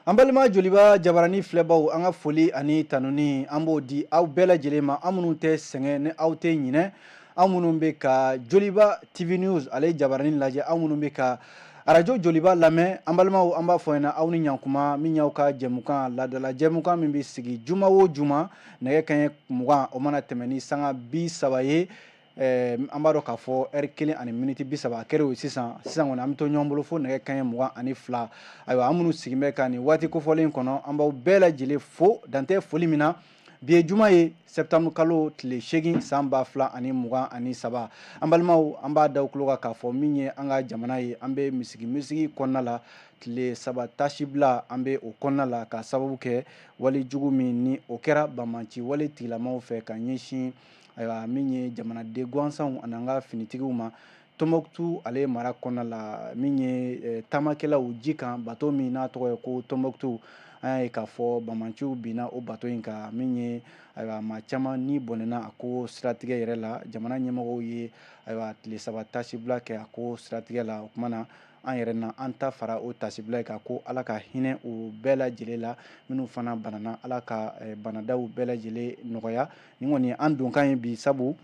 An balima Joliba jabarani filɛbaw, an ka foli ani tanuni, an b'o di aw bɛɛ lajɛlen ma, an minnu tɛ sɛgɛn ni aw tɛ ɲinɛ, aw minnu bɛ ka Joliba TV News ale jabarani lajɛ, aw minnu bɛ ka arajo Joliba lamɛn. An balimaw, an b'a fɔ ɲɛna aw ni ɲankuma. Min y'aw ka jɛmukan laadala jɛmukan min bɛ sigi juma o juma, nɛgɛ kanɲɛ 20 o mana tɛmɛ ni sanga 30 ye, an b'a dɔn k'a fɔ ɛri kelen ani miniti 30 a kɛra o ye. Sisan sisan kɔni, an bɛ to ɲɔgɔn bolo fo nɛgɛ kanɲɛ 22. Ayiwa, an minnu sigilen bɛ ka nin waati kofɔlen kɔnɔ, an b'aw bɛɛ lajɛlen fo dantɛ foli min na. Bi ye juma ye, septembre kalo tile 8, san 2023. An balimaw, an b'a da tulo kan k'a fɔ min ye an ka jamana ye, an bɛ misigi misigi kɔnɔna la. Tile 3 tasibila, an bɛ o kɔnɔna la ka sababu kɛ walejugu min ni o kɛra banbanci wale tigilamaw fɛ ka ɲɛsin, ayiwa, min ye jamanaden gansanw ani an ka finitigiw ma Tɔnbɔkutu ale mara kɔnɔna la, min ye taamakɛlaw ji kan bato min n'a tɔgɔ ye ko Tɔnbɔkutu. An y'a ye k'a fɔ banbanciw binna o bato in kan, min ye, ayiwa, maa caman ni bɔnɛna a ko siratigɛ yɛrɛ la. Jamana ɲɛmɔgɔw ye, ayiwa, tile 3 tasibila kɛ a ko siratigɛ la. O tuma na, an yɛrɛ na an ta fara o tasibila in kan ko Ala ka hinɛ u bɛɛ lajɛlen la. Minnu fana banana, Ala ka banadaw bɛɛ lajɛlen nɔgɔya. Nin kɔni an donkan ye bi, sabu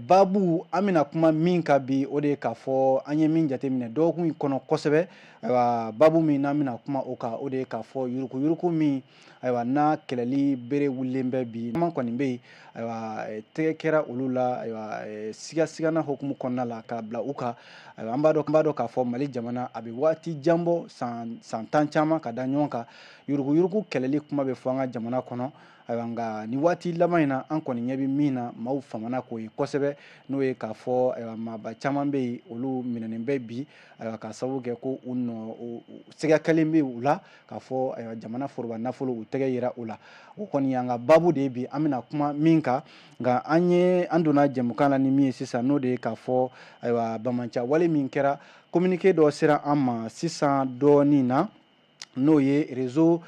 babu an bɛna kuma min kan bi, o de ye k'a fɔ an ye min jateminɛ dɔgɔkun in kɔnɔ kosɛbɛ. Ayiwa, babu min n'an bɛna kuma o kan, o de ye k'a fɔ yuruguyurugu min, ayiwa, n'a kɛlɛli bere wulilen bɛ bi. Caman kɔni bɛ yen, ayiwa, tɛgɛ kɛra olu la, ayiwa, sigasigana hukumu kɔnɔna la k'a bila u kan. Ayiwa, an b'a dɔn k'a fɔ Mali jamana a bɛ waati jan bɔ, san 10 caman ka da ɲɔgɔn kan, yuruguyurugu kɛlɛli kuma bɛ fɔ an ka jamana kɔnɔ. Ayiwa, nka ni waati laban in na, an kɔni ɲɛ bɛ min na, maaw famana k'o ye kosɛbɛ, n'o ye k'a fɔ, ayiwa, maaba caman bɛ yen, olu minɛnen bɛ bi, ayiwa, k'a sababu kɛ ko u nɔ sɛgɛ kɛlen bɛ u la k'a fɔ, ayiwa, jamana foroba nafolo, u tɛgɛ yira u la. O kɔni y'an ka baabu de ye bi, an bɛna kuma min kan. Nka an ye an donna jɛmukan la ni min ye sisan, n'o de ye k'a fɔ, ayiwa, bamanca wale min kɛra, communiqué dɔ sera an ma sisan dɔɔnin na, n'o ye Réseau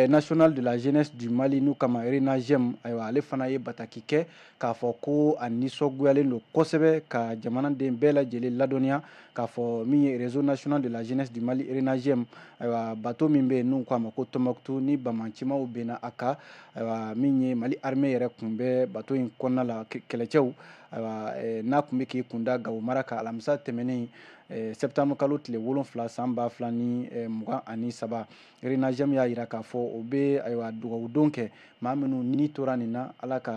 national de la jeunesse du Mali, n'u kama RENAJEM. Ayiwa, ale fana ye bataki kɛ k'a fɔ ko a nisɔngoyalen don kosɛbɛ, ka jamanaden bɛɛ lajɛlen ladɔnniya k'a fɔ min ye Réseau national de la jeunesse du Mali, RENAJEM, ayiwa, bateau min bɛ yen n'u k'a ma ko Tombouctou, ni bamancimaw benna a kan, ayiwa, min ye Mali armée yɛrɛ tun bɛ bateau in kɔnɔna la, kɛlɛcɛw, ayiwa, n'a tun bɛ k'i kunda Gawo mara kan alamisa tɛmɛnen, septembre kalo tile 7, san 2023. RENAJEM y'a jira k'a fɔ o bɛ, ayiwa, dugawudon kɛ maa minnu ni tora nin na, Ala ka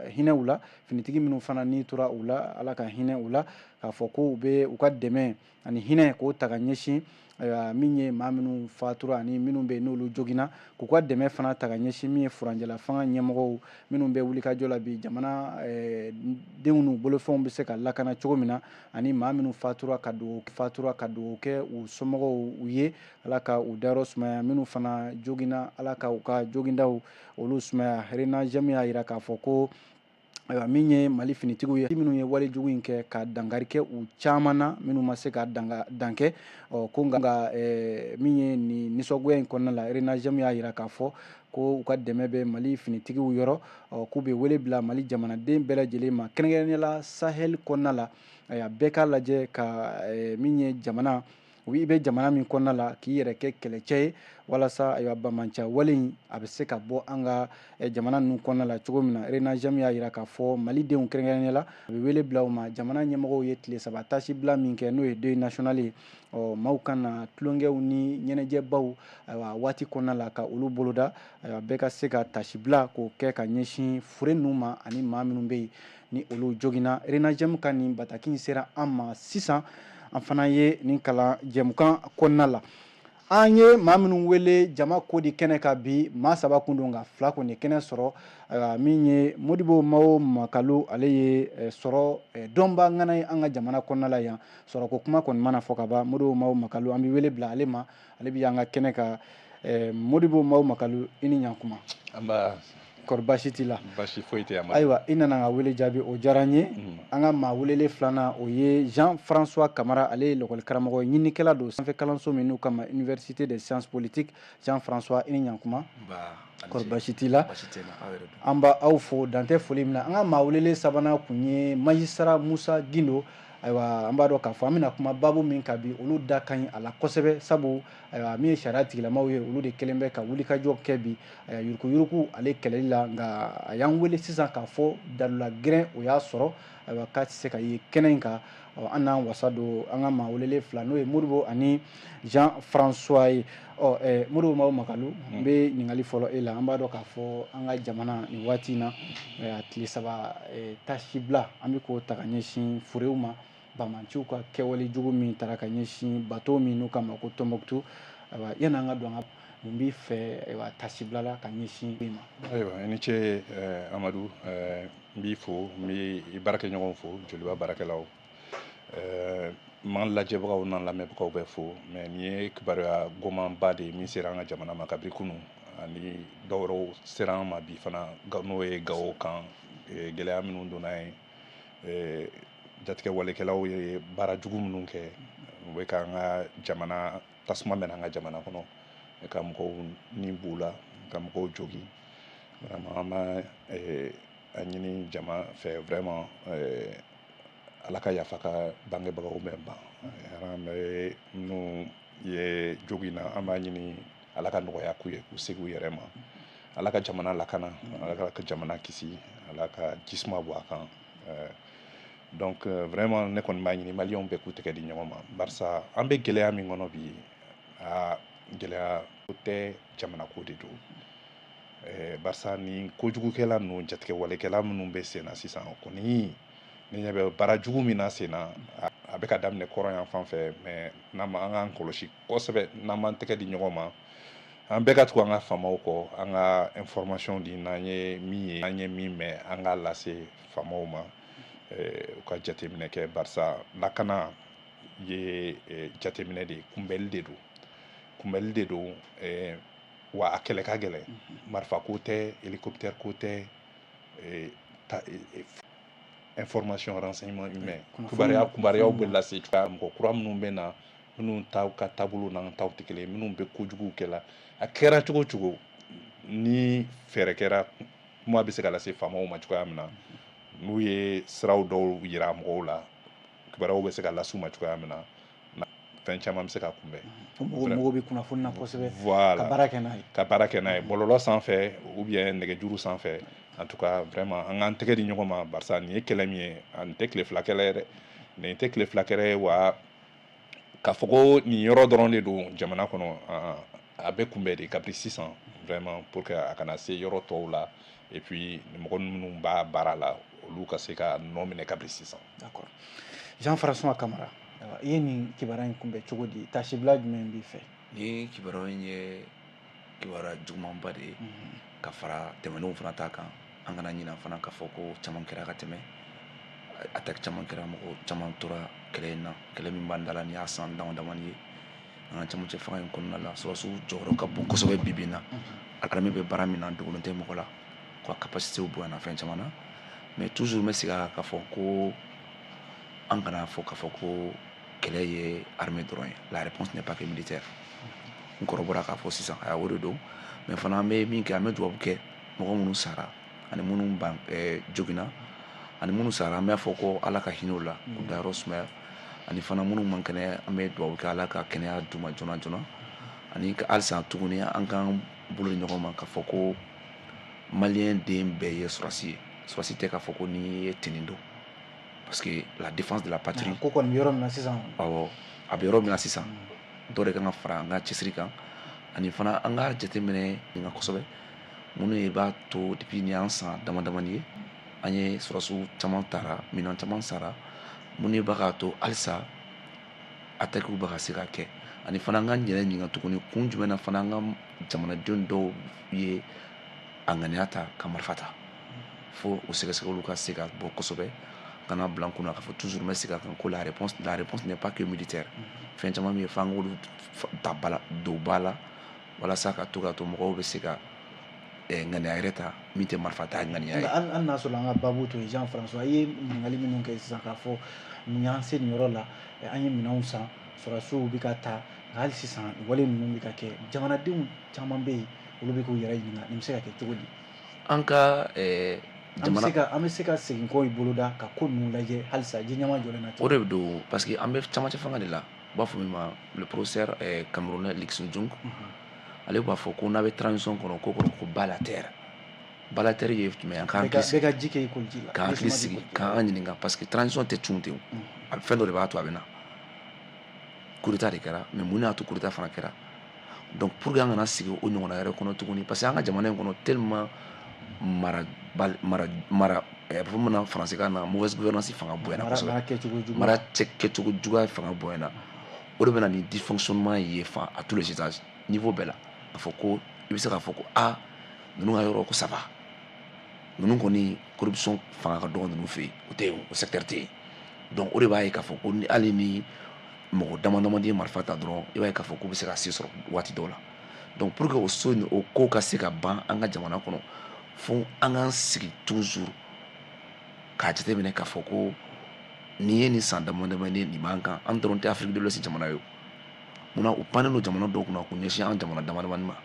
hinɛ u la, finitigi minnu fana ni tora u la, Ala ka hinɛ u la, k'a fɔ ko u bɛ u ka dɛmɛ ani hinɛ k'o ta ka ɲɛsin, ayiwa, min ye maa minnu fatura ani minnu bɛ yen n'olu joginna, k'u ka dɛmɛ fana ta ka ɲɛsin min ye furanjɛla fanga ɲɛmɔgɔw minnu bɛ wulikajɔ la bi, jamana denw n'u bolofɛnw bɛ se ka lakana cogo min na, ani maa minnu fatura, ka dugawu fatura, ka dugawu kɛ u somɔgɔw u ye, Ala ka u dayɔrɔ sumaya, minnu fana joginna, Ala ka u ka jogindaw olu sumaya. RENAJEM y'a jira k'a fɔ ko, ayiwa, min ye Mali finitigiw ye minnu ye walejugu in kɛ ka dankari kɛ u caman na, minnu ma se ka dan kɛ, ɔ ko nka min ye nin nisɔngoya in kɔnɔna la, RENAJEM y'a jira k'a fɔ ko u ka dɛmɛ bɛ Mali finitigiw yɔrɔ, ɔ k'u bɛ wele bila Mali jamanaden bɛɛ lajɛlen ma, kɛrɛnkɛrɛnnenya la Sahel kɔnɔna la. Ayiwa, bɛɛ k'a lajɛ ka min ye jamana i bɛ jamana min kɔnɔna la, k'i yɛrɛ kɛ kɛlɛcɛ ye walasa, ayiwa, bamanca wale in a bɛ se ka bɔ an ka jamana ninnu kɔnɔna la cogo min na. RENAJEM y'a jira k'a fɔ malidenw kɛrɛnkɛrɛnnenya la, a bɛ wele bila u ma. Jamana ɲɛmɔgɔw ye tile 3 tasibila min kɛ, n'o ye deuil national ye, ɔ maaw ka na tulonkɛw ni ɲɛnajɛbaw, ayiwa, waati kɔnɔna la ka olu boloda. Ayiwa, bɛɛ ka se ka tasibila k'o kɛ ka ɲɛsin fure ninnu ma ani maa minnu bɛ yen ni olu joginna. RENAJEM ka nin bataki in sera an ma sisan, an fana ye nin kalan jɛmukan kɔnɔna la. An ye maa minnu wele jama ko di kɛnɛ kan bi, maa saba kun don, nka fila kɔni kɛnɛ sɔrɔ. Ayiwa, min ye Modibo Mao Makalu, ale ye sɔrɔ dɔnba ŋana ye an ka jamana kɔnɔna la yan. Sɔrɔko kuma kɔni mana fɔ ka ban, Modibo Mao Makalu, an bɛ wele bila ale ma, ale bɛ an ka kɛnɛ kan. Modibo Mao Makalu, i ni ɲankuma. Anba. Kɔri baasi t'i la? Baasi foyi tɛ. Ayiwa, i nana ka wele jaabi, o diyara n ye. An ka maa welelen filanan, o ye Jean François Kamara, ale ye lakɔli karamɔgɔ ye, ɲininikɛla don sanfɛ kalanso min n'u kama Université des sciences politiques. Jean François, i ni ɲankuma. Kɔri baasi t'i la? An b'a aw fo dantɛ foli min na. An ka maa welelen sabanan kun ye magistrat Musa Gindo. Ayiwa, an b'a dɔn k'a fɔ an bɛna kuma baabu min kan bi, olu da ka ɲi a la kosɛbɛ, sabu ayiwa, min ye sariya tigilamaw ye, olu de kɛlen bɛ ka wulikajɔ kɛ bi, ayiwa, yuruguyurugu ale kɛlɛli la. Nka a y'an wele sisan k'a fɔ dalula gɛrɛn o y'a sɔrɔ, ayiwa, k'a tɛ se ka ye kɛnɛ in kan. An n'an wasa don an ka maa welelen fila, n'o ye Modibo ani Jean François ye. Ɔ Modibo Maw Makalu, n bɛ ɲininkali fɔlɔ e la. An b'a dɔn k'a fɔ an ka jamana nin waati in na, tile 3 tasibila an bɛ k'o ta ka ɲɛsin furew ma, bamanciw ka kɛwale jugu min taara ka ɲɛsin bateau min n'u k'a ma ko Tombouctou. Ayiwa, yanni an ka don an ka mun b'i fɛ, ayiwa, tasibila la ka ɲɛsin i ma? Ayiwa, i ni ce Amadu. N b'i fo, n b'i baarakɛɲɔgɔnw fo, Joliba baarakɛlaw, n b'an lajɛbagaw n'an lamɛnbagaw bɛɛ fo. Mais nin ye kibaruya gomanba de ye min sera an ka jamana ma kabini kunun, ani dɔwɛrɛw sera an ma bi fana, n'o ye Gawo kan gɛlɛya minnu donna yen, jatigɛ walekɛlaw ye baara jugu minnu kɛ. U bɛ k'an ka jamana tasuma mɛnɛ an ka jamana kɔnɔ, ka mɔgɔw ni b'u la, ka mɔgɔw jogin. Vraiment, an b'a a ɲini jama fɛ, vraiment, Ala ka yafa ka bangebagaw bɛɛ ban. An bɛ minnu ye jogin na, an b'a ɲini Ala ka nɔgɔya k'u ye, k'u segin u yɛrɛ ma. Ala ka jamana lakana, Ala ka jamana kisi, Ala ka jisuma bɔ a kan. Donc vraiment, ne kɔni b'a ɲini maliyɛnw bɛɛ k'u tɛgɛ di ɲɔgɔn ma, barisa an bɛ gɛlɛya min kɔnɔ bi, a gɛlɛya ko tɛ, jamana ko de don. Barisa ni kojugukɛla ninnu, jatigɛwalekɛla minnu bɛ sen na sisan kɔni, ne ɲɛ bɛ baara jugu min na sen na, a bɛ ka daminɛ kɔrɔn yan fan fɛ. Mais n'an ma an k'an kɔlɔsi kosɛbɛ, n'an m'an tɛgɛ di ɲɔgɔn ma, an bɛɛ ka tugu an ka faamaw kɔ, an ka information di, n'an ye min ye, an ye min mɛn, an k'a lase faamaw ma, u ka jateminɛ kɛ, barisa lakana ye jateminɛ de ye, kunbɛli de don, kunbɛli de don. Wa a kɛlɛ ka gɛlɛn, marifa ko tɛ, hélicoptère ko tɛ, information, renseignement humain, kibaruyaw bɛ lase cogoya. Mɔgɔ kura minnu bɛ na, minnu taw ka taabolo n'an taw tɛ kelen ye, minnu bɛ kojuguw kɛ la, a kɛra cogo cogo, ni fɛɛrɛ kɛra, kuma bɛ se ka lase faamaw ma cogoya min na, n'u ye siraw dɔw yira mɔgɔw la, kibaruyaw bɛ se ka lase u ma cogoya min na, fɛn caman bɛ se ka kunbɛn. Mɔgɔw bɛ kunnafoni na kosɛbɛ, ka baara kɛ n'a ye, ka baara kɛ n'a ye bɔlɔlɔ sanfɛ ou bien nɛgɛjuru sanfɛ. En tout cas, vraiment, an k'an tɛgɛ di ɲɔgɔn ma, barisa nin ye kɛlɛ min ye, a nin tɛ tile 2 kɛlɛ ye dɛ, nin tɛ tile 2 kɛlɛ ye. Wa k'a fɔ ko nin yɔrɔ dɔrɔn de don jamana kɔnɔ, a bɛ kunbɛn de kabini sisan, vraiment, pour que a kana se yɔrɔ tɔw la, et puis mɔgɔ minnu b'a baara la, olu ka se ka nɔ minɛ kabini sisan. D'accord. Jean François Kamara, i ye nin kibaruya in kunbɛn cogo di? Tasibila jumɛn b'i fɛ? Nin kibaruya in ye kibaruya jugumanba de ye ka fara tɛmɛnenw fana ta kan. An kana ɲinɛ fana k'a fɔ ko caman kɛra ka tɛmɛ, attaque caman kɛra, mɔgɔ caman tora kɛlɛ in na, kɛlɛ min b'an da la nin y'a san dama damani ye an ka cɛmancɛ fanga in kɔnɔna la. Sɔrɔdasiw jɔyɔrɔ ka bon kosɛbɛ bi bi in na. Armée bɛ baara min na, dogolen tɛ mɔgɔ la, ka capacité bonyana fɛn caman na. Mais toujours n bɛ segin a kan k'a fɔ ko an kana fɔ k'a fɔ ko kɛlɛ ye armée dɔrɔn ye. La réponse n'est pas que militaire. N kɔrɔ bɔra k'a fɔ sisan, a o de don. Mais fana an bɛ min kɛ, an bɛ dugawu kɛ mɔgɔ minnu sara ani minnu ban joginna ani minnu sara, an b'a fɔ ko Ala ka hinɛ u la, k'u dayɔrɔ sumaya. Ani fana minnu man kɛnɛ, an bɛ dugawu kɛ Ala ka kɛnɛya d'u ma joona joona. Ani halisa tuguni, an k'an bolo di ɲɔgɔn ma k'a fɔ ko maliyɛn den bɛɛ ye sɔrɔdasi ye. Sɔrɔdasi tɛ k'a fɔ ko n'i ye tenue don, parce que la défense de la patrie. Ko kɔni bɛ yɔrɔ min na sisan. Awɔ, a bɛ yɔrɔ min na sisan, dɔ de kan ka fara an ka cɛsiri kan. Ani fana an ka jateminɛ nka kosɛbɛ, minnu ye b'a to depuis nin y'an san dama damani ye, an ye sɔrɔdasiw caman tara, minɛn caman sara, minnu b'a k'a to halisa attaques bɛ ka se ka kɛ. Ani fana an ka yɛrɛ ɲininka tuguni, kun jumɛn na fana an ka jamanaden dɔw ye a ŋaniya ta ka marifa ta? Fo o sɛgɛsɛgɛliw ka se ka bɔ kosɛbɛ, kana bila n kunna k'a fɔ toujours n bɛ segin a kan ko la réponse n'est pas que militaire. Fɛn caman bɛ yen f'an k'olu ta ba la, don ba la, walasa ka to ka to mɔgɔw bɛ se ka ŋaniya yɛrɛ ta min tɛ marifa ta ŋaniya ye. Hali n'a sɔrɔ an ka baabu to yen, Jean François, i ye ɲininkali minnu kɛ sisan k'a fɔ mun y'an se nin yɔrɔ la, an ye minɛnw san, sɔrɔdasiw bɛ ka ta, nka hali sisan wale ninnu bɛ ka kɛ, jamanadenw caman bɛ yen, olu bɛ k'u yɛrɛ ɲininka nin bɛ se ka kɛ cogo di? An ka Jamana an bɛ se ka segin kɔ i boloda ka ko ninnu lajɛ halisa ji ɲɛma jɔlen na. O de don, parce que an bɛ camancɛ fanga de la. U b'a fɔ min ma le professeur camerounais Luc Njung, ale b'a fɔ ko n'a bɛ transition kɔnɔ, ko kɔrɔ ko bas la terre. Bas la terre ye jumɛn ye? An k'an hakili sigi, bɛɛ ka ji kɛ i koliji la, k'an hakili sigi, k'an ɲininka, parce que transition tɛ cun ten. A fɛn dɔ de b'a to a bɛ na. Coup d'état de kɛra, mais mun y'a to coup d'état fana kɛra? Donc pour que an kana sigi o ɲɔgɔnna wɛrɛ kɔnɔ tuguni, parce que an ka jamana in kɔnɔ tellement mara mara mara, a bɛ fɔ min na faransikan na, mauvaise gouvernance fanga bonyana kosɛbɛ. Mara mara kɛcogo juguya fanga bonyana. O de bɛ na ni dysfonctionnement ye fan à tous les étages, niveau bɛɛ la. A fɔ ko i bɛ se k'a fɔ ko aa, ninnu ka yɔrɔ ko ça va, ninnu kɔni corruption fanga ka dɔgɔ ninnu fɛ yen, o tɛ yen, o secteur tɛ yen. Donc o de b'a ye k'a fɔ ko ni hali ni mɔgɔ dama damani ye marifa ta dɔrɔn, i b'a ye k'a fɔ k'u bɛ se ka se sɔrɔ waati dɔw la. Donc pour que o so o ko ka se ka ban an ka jamana kɔnɔ, fo an k'an sigi toujours k'a jateminɛ k'a fɔ ko nin ye nin san dama damani nin b'an kan. An dɔrɔn tɛ Afrique de l'Ouest jamana ye. O munna u pannen don jamana dɔw kunna k'u ɲɛsin an jamana dama damani ma?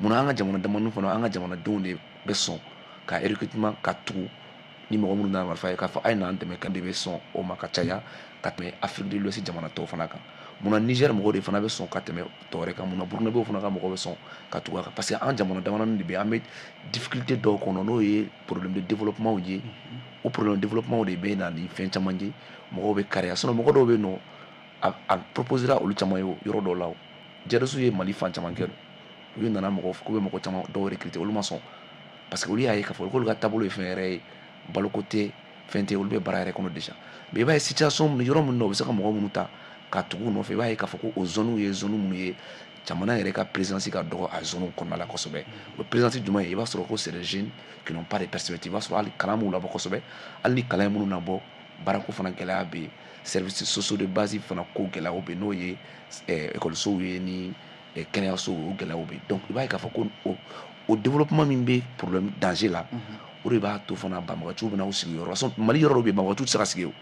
Munna an ka jamana damani fana, an ka jamanadenw de bɛ sɔn ka recrutement ka tugu ni mɔgɔ minnu nana marifa ye k'a fɔ a ye n'an dɛmɛ kan de bɛ sɔn o ma ka caya ka tɛmɛ Afrique de l'Ouest jamana tɔw fana kan? Munna Niger mɔgɔw de fana bɛ sɔn ka tɛmɛ tɔ wɛrɛ kan? Munna Burkinabéw fana ka mɔgɔw bɛ sɔn ka tugu a kan? Parce que an jamana damadɔni de bɛ, an bɛ difficulté dɔw kɔnɔ, n'o ye problème de développement ye. O problème de développement de bɛ na ni fɛn caman ye, mɔgɔw bɛ kariya. Sinon mɔgɔ dɔw bɛ yen nɔ, a proposera olu caman ye yɔrɔ dɔw la. O djihadistes ye Mali fan caman kɛ, olu nana mɔgɔ k'u bɛ mɔgɔ caman dɔw recruter, olu ma sɔn, parce que olu y'a ye k'a fɔ k'olu ka taabolo ye fɛn wɛrɛ ye, baloko tɛ, fɛn tɛ, olu bɛ baara yɛrɛ kɔnɔ déjà. Mais i b'a ye situation yɔrɔ min na u bɛ se ka mɔgɔ minnu ta ka tugu u nɔfɛ, i b'a ye k'a fɔ ko o zone ye zone minnu ye, jamana yɛrɛ ka présence ka dɔgɔ a zone kɔnɔna la kosɛbɛ. O présence jumɛn ye? I b'a sɔrɔ ko c'est des jeunes qui n'ont pas de perspective. I b'a sɔrɔ hali kalan m'u labɔ kosɛbɛ, hali ni kalan ye minnu nabɔ, baarako fana gɛlɛya bɛ yen, services sociaux de base fana ko gɛlɛyaw bɛ yen, n'o ye ekɔlisow ye ni kɛnɛyasow, o gɛlɛyaw bɛ yen. Donc i b'a ye k'a fɔ ko o développement min bɛ problème danger la, o de b'a to fana banbagaciw bɛ n'aw sigi yɔrɔ la. Mali yɔrɔ dɔw bɛ yen, banbagaciw tɛ se ka sigi yen.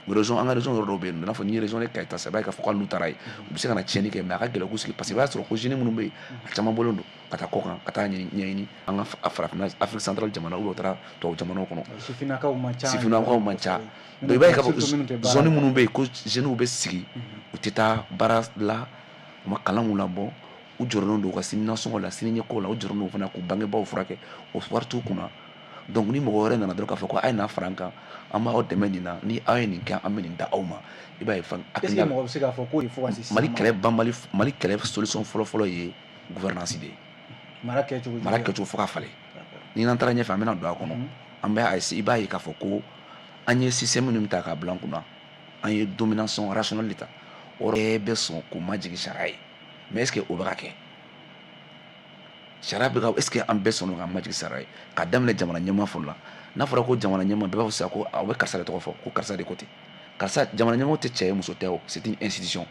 O région, an ka région yɔrɔ dɔw bɛ yen, i n'a fɔ ni région de Kayi ta sisan, i b'a ye k'a fɔ k'ale n'u taara yen, u bɛ se ka na tiɲɛni kɛ, mais a ka gɛlɛn k'u sigi, parce que i b'a sɔrɔ ko jeunes minnu bɛ yen, a caman bɔlen don ka taa kɔkan, ka taa ɲɛɲini an ka farafinna, Afrique centrale jamana, ou bien u taara tubabu jamanaw kɔnɔ. Sifinnakaw man ca. Sifinnakaw man ca. Donc i b'a ye k'a fɔ zone minnu bɛ yen ko jeunes bɛ sigi, u tɛ taa baara la, u ma kalan mun labɔ, u jɔrɔlen don u ka sini nasɔngɔ la, sini ɲɛko la, u jɔrɔlen don fana k'u bangebaaw furakɛ, o wari t'u kunna. Donc ni mɔgɔ wɛrɛ nana dɔrɔn k'a fɔ ko a ye n'a fara an kan, an b'aw dɛmɛ nin na, ni aw ye nin kɛ, an bɛ nin da aw ma, i b'a ye fan. Est ce que mɔgɔ bɛ se k'a fɔ k'o de fo ka se Mali kɛlɛ banbali, Mali kɛlɛ solution fɔlɔ-fɔlɔ ye gouvernance de ye. Mara kɛcogo. Mara kɛcogo fo ka falen. Ni n'an taara ɲɛfɛ, an bɛna don a kɔnɔ. An bɛ a i b'a ye k'a fɔ ko an ye système min ta k'a bila an kunna, an ye domination rationnelle de ta, o bɛɛ bɛ sɔn k'u majigin sariya ye. Mais est ce que o bɛ ka kɛ? Sariya bɛ ka, est ce que an bɛɛ sɔnna ka majigin sariya ye? K'a daminɛ jamana ɲɛmaa fɔlɔ la. N'a fɔra ko jamana ɲɛmaa, bɛɛ b'a fɔ sisan ko aw bɛ karisa de tɔgɔ fɔ, ko karisa de ko ten, karisa. Jamana ɲɛmɔgɔ tɛ cɛ ye, muso tɛ o, c'est une institution.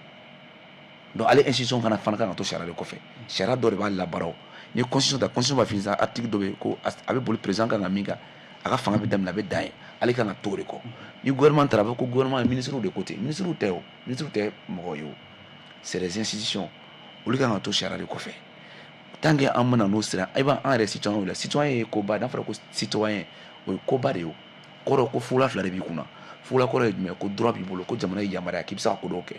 Donc ale institution kana fana kan ka to sariya de kɔfɛ, sariya dɔ de b'a labaara. O ni constitution ta, constitution b'a f'i ɲɛna, article dɔ bɛ yen ko a bɛ boli président kan ka min kan, a ka fanga bɛ daminɛ, a bɛ dan yen, ale kan ka to o de kɔ. Ni gouvernement taara, a bɛ fɔ ko gouvernement ministre de ko ten. Ministre tɛ o, ministre tɛ mɔgɔ ye o, c'est des institutions, olu kan ka to sariya de kɔfɛ. Tant que an mana n'o sira, i b'a an yɛrɛ citoyen la. Citoyen ye koba, n'a fɔra ko citoyen, o ye koba de ye. O kɔrɔ ko fula fila de b'i kunna. Fula kɔrɔ ye jumɛn? Ko droit b'i bolo, ko jamana ye yamaruya k'i bɛ se ka ko dɔw kɛ.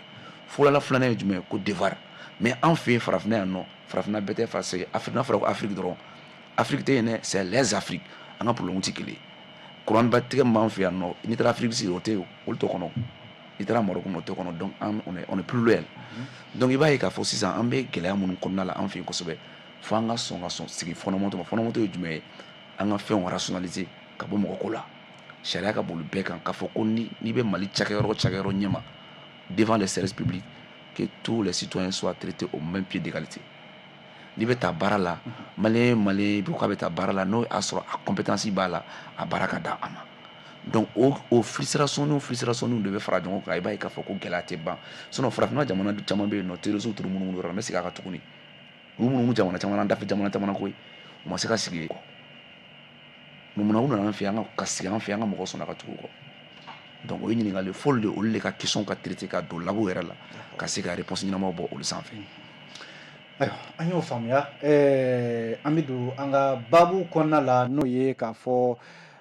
Fulala filanan ye jumɛn ye? Ko devoir. Mais an fɛ yen farafinna yan nɔ, farafinna bɛɛ tɛ, parce que Afrique, n'a fɔra ko Afrique dɔrɔn, Afrique tɛ yen dɛ, c'est les Afriques. An ka problème tɛ kelen ye. Kuran ba tigɛ min b'an fɛ yan nɔ, n'i taara Afrique du Sud, o tɛ yen, olu t'o kɔnɔ. N'i taara Maroc, o t'o kɔnɔ. Donc an on est plus loyal. Donc i b'a ye k'a fɔ sisan an bɛ gɛlɛya minnu kɔnɔna la an fɛ yen kosɛbɛ, fo an ka sɔn ka sɔn sigi fondamentaux ma. Fondamentaux ye jumɛn ye? An ka fɛnw rationaliser ka bɔ mɔgɔ ko la, sariya ka boli bɛɛ kan, k'a fɔ ko ni n'i bɛ Mali cakɛyɔrɔ o cakɛyɔrɔ ɲɛma, devant les services publics, que tous les citoyens soient traités au même pied d'égalité. N'i bɛ taa baara la, malien malien i bɛ k'a bɛ taa baara la, n'o y'a sɔrɔ a compétence b'a la, a baara ka d'an ma. Donc o frustration n'o frustration de bɛ fara ɲɔgɔn kan, i b'a ye k'a fɔ ko gɛlɛya tɛ ban. Sinon farafinna jamana caman bɛ yen nɔ, terroristes t'u munumunu yɔrɔ la. N bɛ segin a kan tuguni, u munumunu jamana caman na, dafɛ jamana caman na koyi, u ma se ka sigi kɔ. Munna u nana an fɛ yan ka sigi an fɛ yan, an ka mɔgɔw sɔnna ka tugu u kɔ? Donc o ye ɲininkali fɔlɔ de, olu de ka question ka traiter ka don lago yɛrɛ la, ka se ka réponse ɲɛnamaw bɔ olu sanfɛ. Ayiwa, an y'o faamuya. An bɛ don an ka baabu kɔnɔna la, n'o ye k'a fɔ,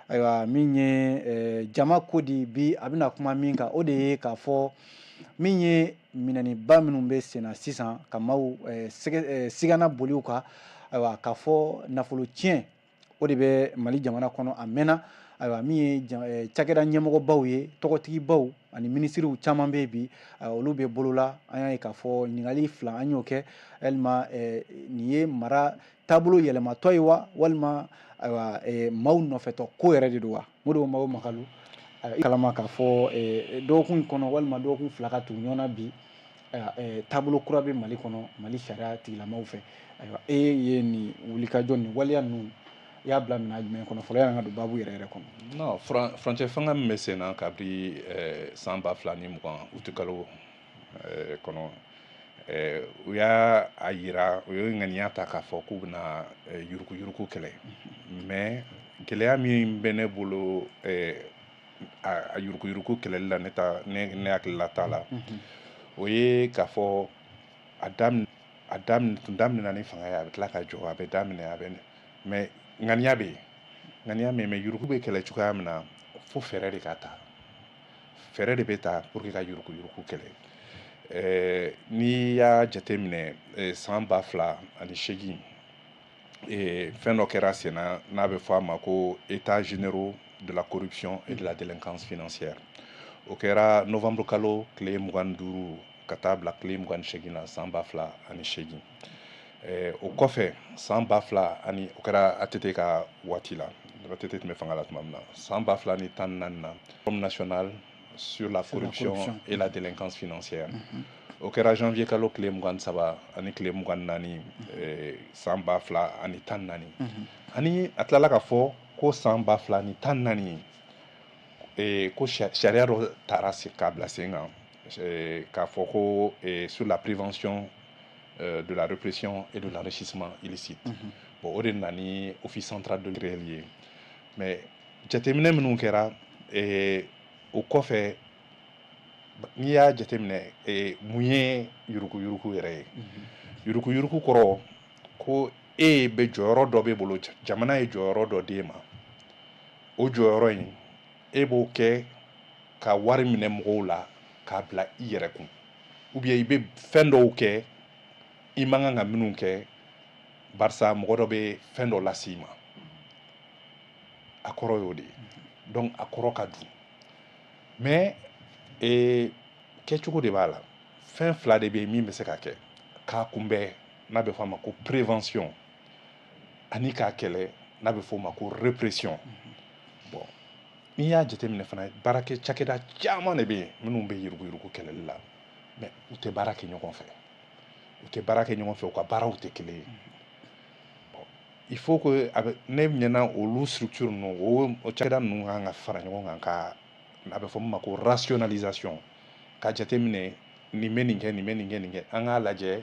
ayiwa, min ye jama ko di bi, a bɛna kuma min kan, o de ye k'a fɔ min ye minɛniba minnu bɛ senna sisan ka maaw sigana boliw kan. Ayiwa, k'a fɔ nafolo tiɲɛ, o de bɛ Mali jamana kɔnɔ a mɛnna. Ayiwa, min ye cakɛda ɲɛmɔgɔbaw ye, tɔgɔtigibaw ani minisiriw caman bɛ yen bi, olu bɛ bolola. An y'a ye k'a fɔ ɲininkali fila an y'o kɛ: yalima nin ye mara taabolo yɛlɛmatɔ ye wa, walima ayiwa, maaw nɔfɛtɔ ko yɛrɛ de don wa? Modibo Mao Makalu, kalama k'a fɔ dɔgɔkun in kɔnɔ walima dɔgɔkun 2 ka tugu ɲɔgɔn na bi, taabolo kura bɛ Mali kɔnɔ, Mali sariya tigilamaw fɛ. Ayiwa, e ye nin wulikajɔ, nin waleya ninnu, i y'a bila minɛn jumɛn kɔnɔ fɔlɔ, yanni an ka don baabu yɛrɛ yɛrɛ kɔnɔ? Non, furancɛ fanga min bɛ sen na kabini san 2020 utikalo kɔnɔ, u y'a a yira, u ye ŋaniya ta k'a fɔ k'u bɛna yuruguyurugu kɛlɛ. Mais gɛlɛya min bɛ ne bolo a yuruguyurugu kɛlɛli la, ne ta ne hakilila t'a la, o ye k'a fɔ a daminɛ a daminɛ tun daminɛna ni fanga ye, a bɛ tila ka jɔ, a bɛ daminɛ, a bɛ, mais ŋaniya bɛ yen, ŋaniya min, mais yurugu bɛ kɛlɛ cogoya min na, fo fɛɛrɛ de ka ta, fɛɛrɛ de bɛ ta pour que ka yuruguyurugu kɛlɛ. N'i y'a jateminɛ, san 2008, fɛn dɔ kɛra sen na n'a bɛ fɔ a ma ko états généraux de la corruption et de la délinquance financière. O kɛra novembre kalo tile 25 ka taa bila tile 28 na, san 2008. O kɔfɛ, san ba fila ani, o kɛra ATT ka waati la, ATT tun bɛ fanga la tuma min na, san 2014 na, Forum national sur la corruption et la délinquance financière, o kɛra janvier kalo tile 23 ani tile 24, san 2014. Ani a tilala ka fɔ ko san 2014, ko sariya dɔ taara k'a bila sen kan k'a fɔ ko sur la prévention de la répression et de l'enrichissement illicite. Bon, o de nana ni Office central de réel ye. Mais jateminɛ minnu kɛra o kɔfɛ, n'i y'a jateminɛ, mun ye yuruguyurugu yɛrɛ ye? Yuruguyurugu kɔrɔ ko e bɛ jɔyɔrɔ dɔ b'e bolo, jamana ye jɔyɔrɔ dɔ d'e ma, o jɔyɔrɔ in, e b'o kɛ ka wari minɛ mɔgɔw la k'a bila i yɛrɛ kun, ou bien i bɛ fɛn dɔw kɛ i man kan ka minnu kɛ, barisa mɔgɔ dɔ bɛ fɛn dɔ lase i ma. A kɔrɔ y'o de ye. Donc a kɔrɔ ka dun, mais kɛcogo de b'a la. Fɛn fila de bɛ yen min bɛ se ka kɛ k'a kunbɛn, n'a bɛ fɔ a ma ko prévention, ani k'a kɛlɛ, n'a bɛ fɔ o ma ko répression. Bon, n'i y'a jateminɛ fana, baarakɛ cakɛda caman de bɛ yen minnu bɛ yuruguyurugu kɛlɛli la, mais u tɛ baara kɛ ɲɔgɔn fɛ, u tɛ baara kɛ ɲɔgɔn fɛ, u ka baaraw tɛ kelen ye. Bon, il faut que a bɛ ne ɲɛna, olu structure ninnu, o cakɛda ninnu kan ka fara ɲɔgɔn kan ka, a bɛ fɔ min ma ko rationalisation, ka jateminɛ nin bɛ nin kɛ, nin bɛ nin kɛ, nin kɛ, an k'a lajɛ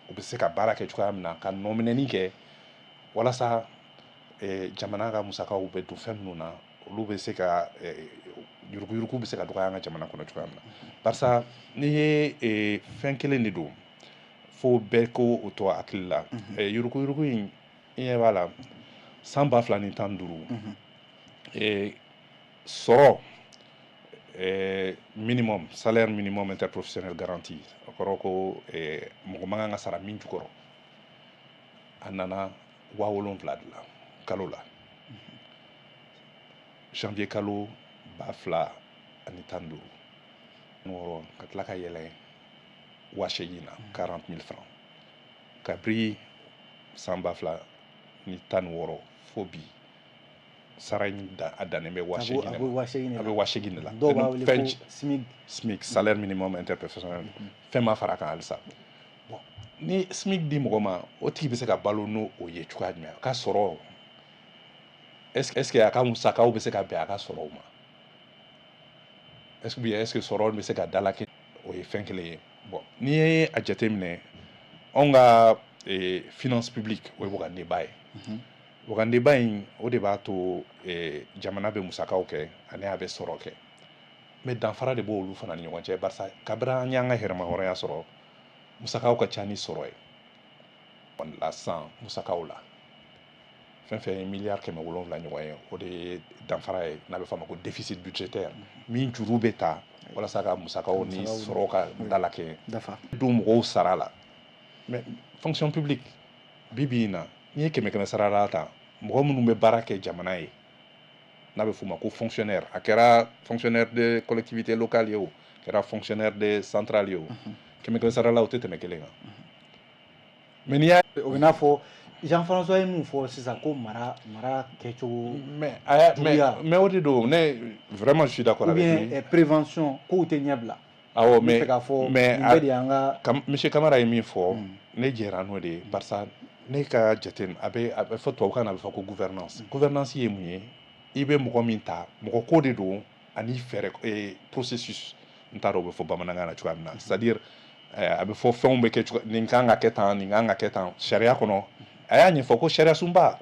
u bɛ se ka baara kɛ cogoya min na, ka nɔminɛni kɛ walasa jamana ka musakaw bɛ don fɛn minnu na, olu bɛ se ka yuruguyurugu bɛ se ka dɔgɔya an ka jamana kɔnɔ cogoya min na. Barisa n'i ye fɛn kelen de don, fo bɛɛ ko o to hakili la, yuruguyurugu in, i ɲɛ b'a la, san 2015, sɔrɔ minimum, salaire minimum interprofessionnel garanti, o kɔrɔ ko mɔgɔ man kan ka sara min jukɔrɔ, a nana 7000 de la kalo la, janvier kalo 2015 wɔɔrɔ, ka tila ka yɛlɛ 80 000 na, 40 000 francs. Kabiri san 2016 fo bi, sara in a dannen bɛ 80 000 de ma, a bɛ 80 000 de la. Dɔw b'a wele ko SMIC. SMIC, salaire minimum interprofessionnel. Fɛn ma fara a kan halisa. Bon, ni SMIC di mɔgɔ ma, o tigi bɛ se ka balo n'o o ye cogoya jumɛn? A ka sɔrɔ, est ce que a ka musakaw bɛ se ka bɛn a ka sɔrɔw ma? Est ce que, est ce que sɔrɔ bɛ se ka dalakɛ? O ye fɛn kelen ye. Bon, n'i ye a jateminɛ, anw ka finance publique, o ye wagandeba ye. Wagandeba in, o de b'a to jamana bɛ musakaw kɛ ani a bɛ sɔrɔ kɛ. Mais danfara de b'olu fana ni ɲɔgɔn cɛ, barisa kabini an y'an ka yɛrɛmahɔrɔnya sɔrɔ, musakaw ka ca ni sɔrɔ ye. La san musakaw la, fɛn fɛn ye miliyari 700 ɲɔgɔn ye, o de ye danfara ye, n'a bɛ f'a ma ko déficit budgétaire, min juru bɛ ta walasa ka musakaw ni sɔrɔ ka dalakɛɲɛ don mɔgɔw sara la. Mais fonction publique, bi bi in na, n'i ye kɛmɛ kɛmɛ sara la ta, mɔgɔ minnu bɛ baara kɛ jamana ye, n'a bɛ f'o ma ko fonctionnaire, a kɛra fonctionnaire de collectivité locale ye o, a kɛra fonctionnaire de centrale ye o, kɛmɛ kɛmɛ sara la, o tɛ tɛmɛ kelen kan. Mais n'i y'a O bɛ n'a fɔ Jean François ye mun fɔ sisan ko mara kɛcogo Mais mais o de don, ne vraiment, je suis d'accord avec lui. Ou bien prévention, kow tɛ ɲɛbila. Awɔ, mais fɛ k'a fɔ mais nin bɛɛ de y'an ka Monsieur Kamara ye min fɔ, ne jɛra n'o de ye, barisa ne ka jate, a bɛ fɔ tubabukan na, a bɛ fɔ ko gouvernance. Gouvernance ye mun ye? I bɛ mɔgɔ min ta, mɔgɔ ko de don ani fɛɛrɛ, processus, n t'a dɔn o bɛ fɔ bamanankan na cogoya min na. C'est à dire, a bɛ fɔ fɛnw bɛ kɛ cogo, nin kan ka kɛ tan, nin kan ka kɛ tan. Sariya kɔnɔ, a y'a ɲɛfɔ ko sariya sunba,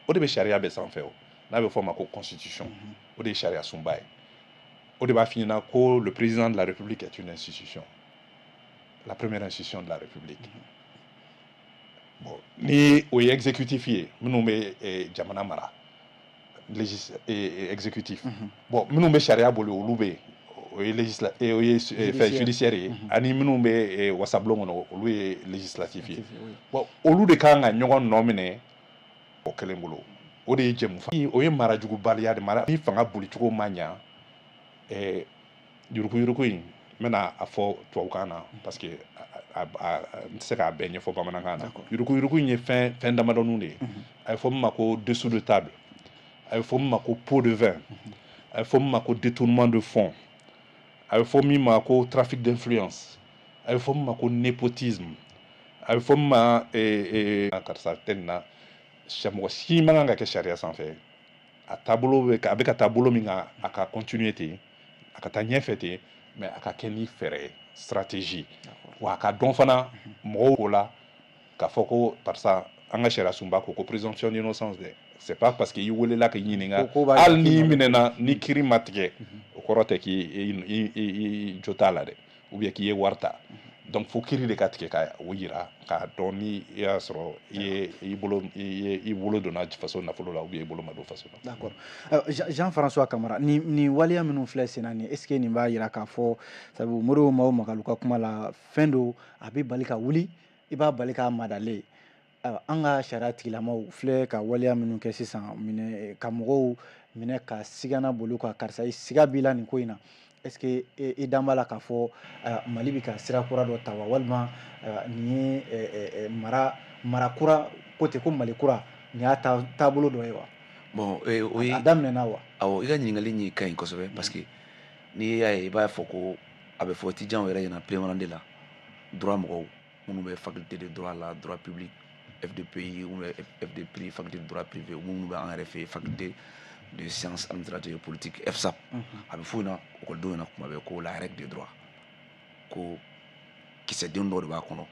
o de bɛ sariya bɛɛ sanfɛ, o n'a bɛ fɔ o ma ko constitution, o de ye sariya sunba ye. O de b'a f'i ɲɛna ko le président de la République est une institution, la première institution de la République. Bon, ni o ye exécutif ye, minnu bɛ jamana mara, exécutif. Bon, minnu bɛ sariya boli, olu bɛ yen, o ye o ye fɛn judiciaire ye, ani minnu bɛ wasabulon kɔnɔ, olu ye législatif ye. Bon, olu de kan ka ɲɔgɔn nɔ minɛ o kelen bolo. O de ye jɛmufa, o ye marajugubaliya de mara. Ni fanga bolicogo ma ɲa, yuruguyurugu in, n bɛna a fɔ tubabukan na parce que n tɛ se k'a bɛɛ ɲɛfɔ bamanankan na. Yuruguyurugu in ye fɛn fɛn damadɔninw de ye. A bɛ fɔ min ma ko dessous de table, a bɛ fɔ min ma ko pot de vin, a bɛ fɔ min ma ko détournement de fonds, a bɛ fɔ min ma ko trafic d'influence, a bɛ fɔ min ma ko népotisme, a bɛ fɔ min ma karisa tɛ nin na. Mɔgɔ si man kan ka kɛ sariya sanfɛ. A taabolo bɛ, a bɛ ka taa bolo min kan, a ka continuer ten, a ka taa ɲɛfɛ ten, mais a ka kɛ ni fɛɛrɛ ye, stratégie. Wa a ka dɔn fana mɔgɔw ko la k'a fɔ ko parisa an ka sariya sunba ko ko présomption d'innocence dɛ. C'est pas parce que i welela k'i ɲininka, hali n'i minɛna, ni kiiri ma tigɛ, o kɔrɔ tɛ k'i jo t'a la dɛ, ou bien k'i ye wari ta. Donc fo kiiri de ka tigɛ ka o yira k'a dɔn ni i y'a sɔrɔ i ye i bolo, i ye i bolo donna faso nafolo la, ou bien i bolo ma don faso la. D'accord. Jean François Kamara, ni waleya minnu filɛ sen na nin, est ce que nin b'a yira k'a fɔ, sabu Modibo Mao Magalu ka kuma la, fɛn do a bɛ bali ka wuli, i b'a bali k'a madalen? Ayiwa, an ka sariya tigilamaw filɛ ka waleya minnu kɛ sisan, minɛ ka mɔgɔw minɛ ka sigana boli ka karisa, i siga b'i la nin ko in na, est ce que i dan b'a la k'a fɔ Mali bɛ ka sira kura dɔ ta wa, walima nin ye mara kura ko ten, ko Mali kura, nin y'a taabolo dɔ ye wa? Bon, o ye A daminɛna wa? Awɔ, i ka ɲininkali in ka ɲi kosɛbɛ, parce que n'i y'a ye, i b'a fɔ ko a bɛ fɔ étudiants yɛrɛ ɲɛna première année la, droit mɔgɔw minnu bɛ faculté de droit la, droit public, FDPI ou bien FDPI, faculté de droit privé, minnu bɛ an yɛrɛ fɛ yen, faculté de sciences administratives et politiques, FSAP, a bɛ f'u ɲɛna ekɔlidenw ɲɛna kuma bɛɛ ko la règle de droit, ko kisɛden dɔ de b'a kɔnɔ,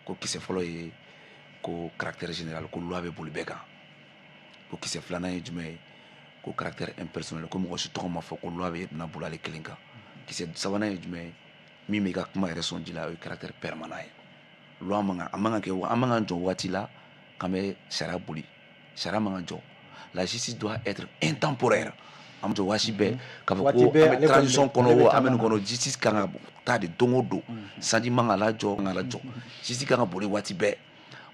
ko kisɛ fɔlɔ ye ko caractère général, ko loi bɛ boli bɛɛ kan, ko kisɛ filanan ye jumɛn ye, ko caractère impersonnel, ko mɔgɔ si tɔgɔ ma fɔ, ko loi bɛ na boli ale kelen kan, kisɛ sabanan ye jumɛn ye, min b'i ka kuma yɛrɛ sɔn ji la, o ye caractère permanent ye. Loi man kan, a man kan kɛ, an man kan jɔ waati la k'an bɛ sariya boli, sariya man kan jɔ. La justice doit être intemporaire. An jɔ waati bɛɛ k'a fɔ ko an bɛ transition kɔnɔ o, an bɛ nin kɔnɔ, justice kan ka taa de don o don, sanji man ka lajɔ, kan ka lajɔ, justice kan ka boli waati bɛɛ.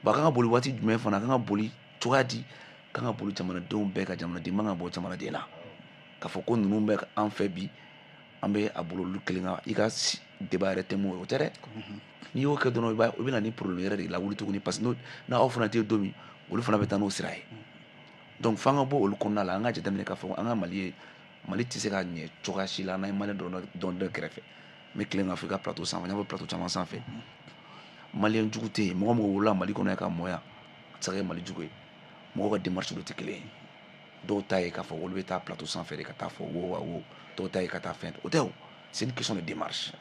Bon, a kan ka boli waati jumɛn fana, a kan ka boli cogoya di? Kan ka boli jamanadenw bɛɛ ka, jamanaden man ka bɔ jamanaden na k'a fɔ ko ninnu bɛ an fɛ bi, an bɛ a bolo olu kelen kan. I ka débat yɛrɛ tɛ mun ye, o tɛ dɛ. N'i y'o kɛ dɔrɔn, i bɛ na ni problème yɛrɛ de lawuli tuguni, parce que n'aw fana tɛ don min, olu fana bɛ taa n'o sira ye. Donc f'an ka bɔ olu kɔnɔna la, an ka jateminɛ k'a fɔ an ka Mali ye, Mali tɛ se ka ɲɛ cogoya si la n'an ye malien dɔn dɔ kɛrɛfɛ. N bɛ tilen k'a fɔ i ka plateau sanfɛ, n y'a fɔ plateau caman sanfɛ, malien jugu tɛ yen. Mɔgɔ mɔgɔ wolola Mali kɔnɔ yan ka mɔ yan, a tɛ se ka kɛ Mali jugu ye. Mɔgɔw ka démarche dɔ tɛ kelen ye. Dɔw ta ye k'a fɔ olu bɛ taa plateau sanfɛ de ka taa fɔ wo wa wo, dɔw ta ye ka taa fɛn, o tɛ o, c'est une question de démarche.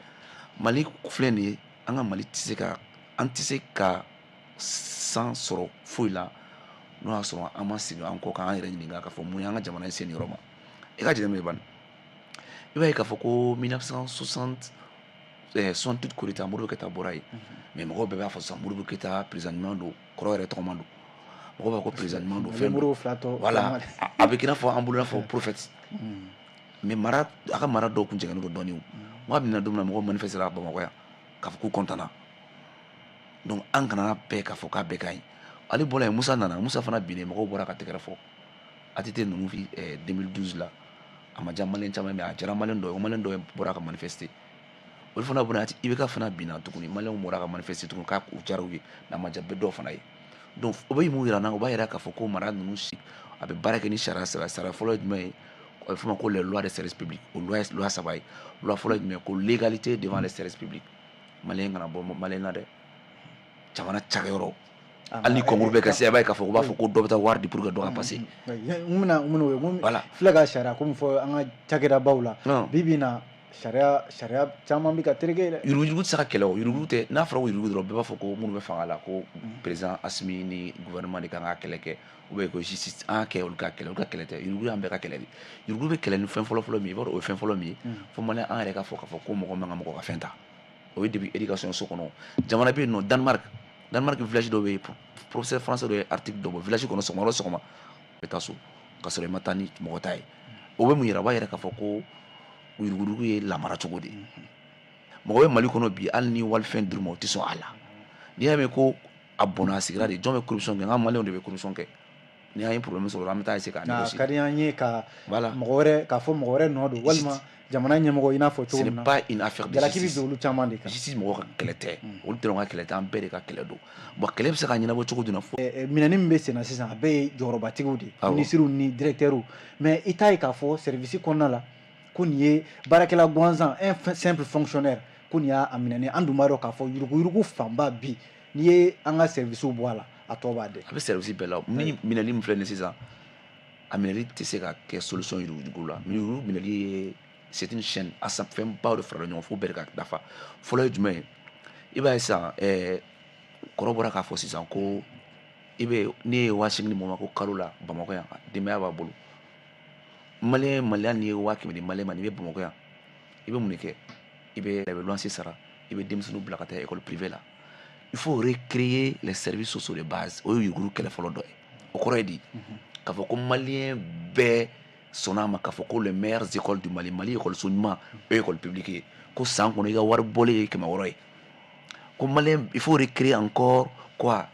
Mali filɛ nin ye, an ka Mali tɛ se ka, an tɛ se ka san sɔrɔ foyi la n'o y'a sɔrɔ an ma segin an kɔ k'an yɛrɛ ɲininka k'a fɔ mun y'an ka jamana in se nin yɔrɔ ma. I ka jateminɛ bani, i b'a ye k'a fɔ ko 1960 68 coup d'État, Modibo Keïta bɔra yen. Mais mɔgɔw bɛɛ b'a fɔ sisan Modibo Keïta président ɲuman don, kɔrɔ yɛrɛ tɔgɔma don. Mɔgɔw b'a fɔ ko président ɲuman don, fɛn don. Voilà, a bɛ k'i n'a fɔ an bolo, i n'a fɔ prophète. Mais mara, a ka mara dɔw kun jɛngɛnnen don dɔɔnin. O mɔgɔ bɛna don min na, mɔgɔw manifester la Bamakɔ yan k'a fɔ k'u content na. Donc an kana bɛɛ k'a fɔ k'a bɛɛ ka ɲi. Ale bɔra yen, Musa nana, Musa fana binnen, mɔgɔw bɔra ka tɛgɛrɛ fɔ. ATT ninnu fi 2012 la, a ma diya malien caman, mais a diyara malien dɔw ye. O malien dɔw bɔra ka manifester. Olu fana bɔra, IBK fana binna tuguni, malienw bɔra ka manifester tuguni k'a u diyara u ye, mais a ma diya bɛɛ dɔw fana ye. Donc o bɛ mun yira n na? O b'a yira k'a fɔ ko mara ninnu si a bɛ baara kɛ ni sariya saba. Sariya fɔlɔ ye jumɛn ye? A bɛ f'o ma ko les lois de service public. O loi ye loi saba ye. Loi fɔlɔ ye jumɛn ye? Ko l'égalité devant les services publics. Malien kana bɔ malien na dɛ. Jamana cakɛyɔrɔ, hali ni concours bɛ kɛ sisan, i b'a ye k'a fɔ u b'a fɔ ko dɔ bɛ taa wari di pour que dɔ ka passer. N bɛna o ye filɛ ka sariya ko min fɔ an ka cakɛdabaw la bi bi in na, sariya caman bɛ ka tereke dɛ. Yuruguyurugu tɛ se ka kɛlɛ. O yuruguyurugu tɛ. N'a fɔra ko yuruguyurugu dɔrɔn, bɛɛ b'a fɔ ko minnu bɛ fanga la, ko président Assimi ni gouvernement de kan ka kɛlɛ kɛ, ou bien ko justice. An ka kɛ olu ka kɛlɛ, olu ka kɛlɛ tɛ. Yuruguyurugu y'an bɛɛ ka kɛlɛ de. Yuruguyurugu bɛ kɛlɛ ni fɛn fɔlɔ fɔlɔ min ye, i b'a dɔn o ye fɛn fɔlɔ min ye? Fo malien an yɛrɛ ka fɔ k'a fɔ ko mɔgɔ man ka mɔgɔ ka fɛn ta. O ye depuis éducation so kɔnɔ. Jamana bɛ yen nɔ, Danemark. Danemark village dɔ bɛ yen, professeur français dɔ ye article dɔ bɔ village kɔnɔ, sɔgɔma o sɔgɔma bɛ taa so ka sɔrɔ i ma taa ni mɔgɔ ta ye. O bɛ mun yira? O b'a yira k'a fɔ ko yuruguyurugu ye lamara cogo de ye. Mɔgɔ bɛ Mali kɔnɔ bi, hali ni walifɛn dir'u ma, u tɛ sɔn a la. N'i y'a mɛn ko a bɔnna a sigira de, jɔn bɛ corruption kɛ? N ka maliyɛnw de bɛ corruption kɛ. Ni an ye problème sɔrɔ, an bɛ taa essayer k'a négocier. A ka di an ye ka mɔgɔ wɛrɛ k'a fɔ mɔgɔ wɛrɛ nɔ don, walima jamana ɲɛmɔgɔ, i n'a fɔ cogo min na. Ce n'est pas une affaire de justice. Jalaki bɛ don olu caman de kan. Justice mɔgɔw ka kɛlɛ tɛ, olu dɔrɔn ka kɛlɛ tɛ, an bɛɛ de ka kɛlɛ don. Bon, kɛlɛ bɛ se ka ɲɛnabɔ cogo jumɛn? Fo minɛni min bɛ sen na sisan, a bɛɛ ye jɔyɔrɔbatigiw de ye, ministres ni directeurs. Mais i t'a ye k'a fɔ service kɔnɔna la ko nin ye baarakɛla gansan, un simple fonctionnaire, ko nin y'a minɛni. An dun b'a dɔn k'a fɔ yuruguyurugu fanba bi, n'i ye an ka service bɔ a la, a tɔ b'a dɛ. A bɛ service bɛɛ la. Ni minɛli min filɛ nin sisan, a minɛli tɛ se ka kɛ solution yuruguyurugu la. Yuruguyurugu minɛli ye, c'est une chaîne, a fɛnbaw de farala ɲɔgɔn fo bɛɛ de ka dafa. Fɔlɔ ye jumɛn ye? I b'a ye sisan, kɔrɔ bɔra k'a fɔ sisan ko i bɛ ne ye 8000 di mɔgɔ ma ko kalo la Bamakɔ yan, denbaya b'a bolo. Malien, malien, n'i ye 100 000 di malien ma, n'i bɛ Bamakɔ yan, i bɛ mun de kɛ? I bɛ luwanse sara, i bɛ denmisɛnninw bila ka taa école privée la. Il faut recréer les services sociaux de base. O ye yuruguyurugu kɛlɛ fɔlɔ dɔ ye. O kɔrɔ ye di? K'a fɔ ko malien bɛɛ sɔnna a ma k'a fɔ ko les meilleures écoles du Mali, Mali école ɲuman, o ye école publique ye, ko san kɔnɔ i ka wari bɔlen ye 600 ye. Ko malien, il faut recréer encore quoi?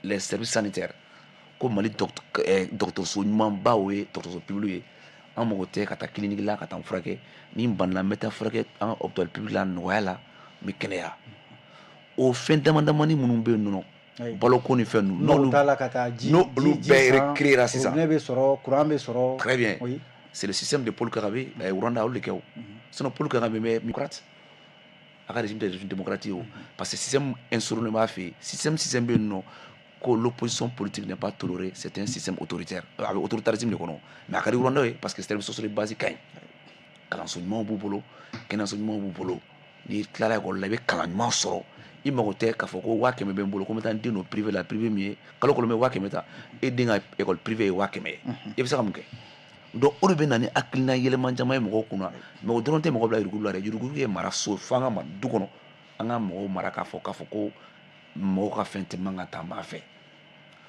Les services sanitaires. Ko Mali dɔgɔtɔrɔso ɲumanba, o ye dɔgɔtɔrɔso public ye. An mago tɛ ka taa clinique la ka taa n furakɛ. Ni n banana, n bɛ taa furakɛ an ka hôpital public la nɔgɔya la, n bɛ kɛnɛya. O fɛn dama damani minnu bɛ yen nɔ, baloko ni fɛn ninnu, n'olu t'a la ka taa ji n'olu bɛɛ recréer sisan, robinet bɛ sɔrɔ, courant bɛ sɔrɔ. Très bien. C'est le système de Paul Kagame, Rwanda, olu de kɛ o. Sinon Paul Kagame bɛ démocrate, a ka régime tɛ régime démocratique o, parce que système instauré b'a fɛ yen. Système bɛ yen nɔ ko l'opposition politique n'est pas tolérée, c'est un système autoritaire. A bɛ autoritarisme de kɔnɔ, mais a ka di Rwanda ye parce que service social de base ka ɲi, kalanso ɲumanw b'u bolo, kɛnɛyaso ɲumanw b'u bolo. N'i tilala ekɔli la, i bɛ kalan ɲuman sɔrɔ. I mago tɛ k'a fɔ ko 100 000 bɛ n bolo ko n bɛ taa n den don privé la, privé min ye kalo kalo n bɛ 100 000 ta. E den ka école privée ye 100 000 ye, i bɛ se ka mun kɛ? Donc o de bɛ na ni hakilina yɛlɛma caman ye mɔgɔw kunna. Mais o dɔrɔn tɛ mɔgɔ bila yuruguyurugu la dɛ. Yuruguyurugu ye mara so fo an ka mara du kɔnɔ, an ka mɔgɔw mara k'a fɔ ko mɔgɔw ka fɛn tɛ man ka taa maa fɛ.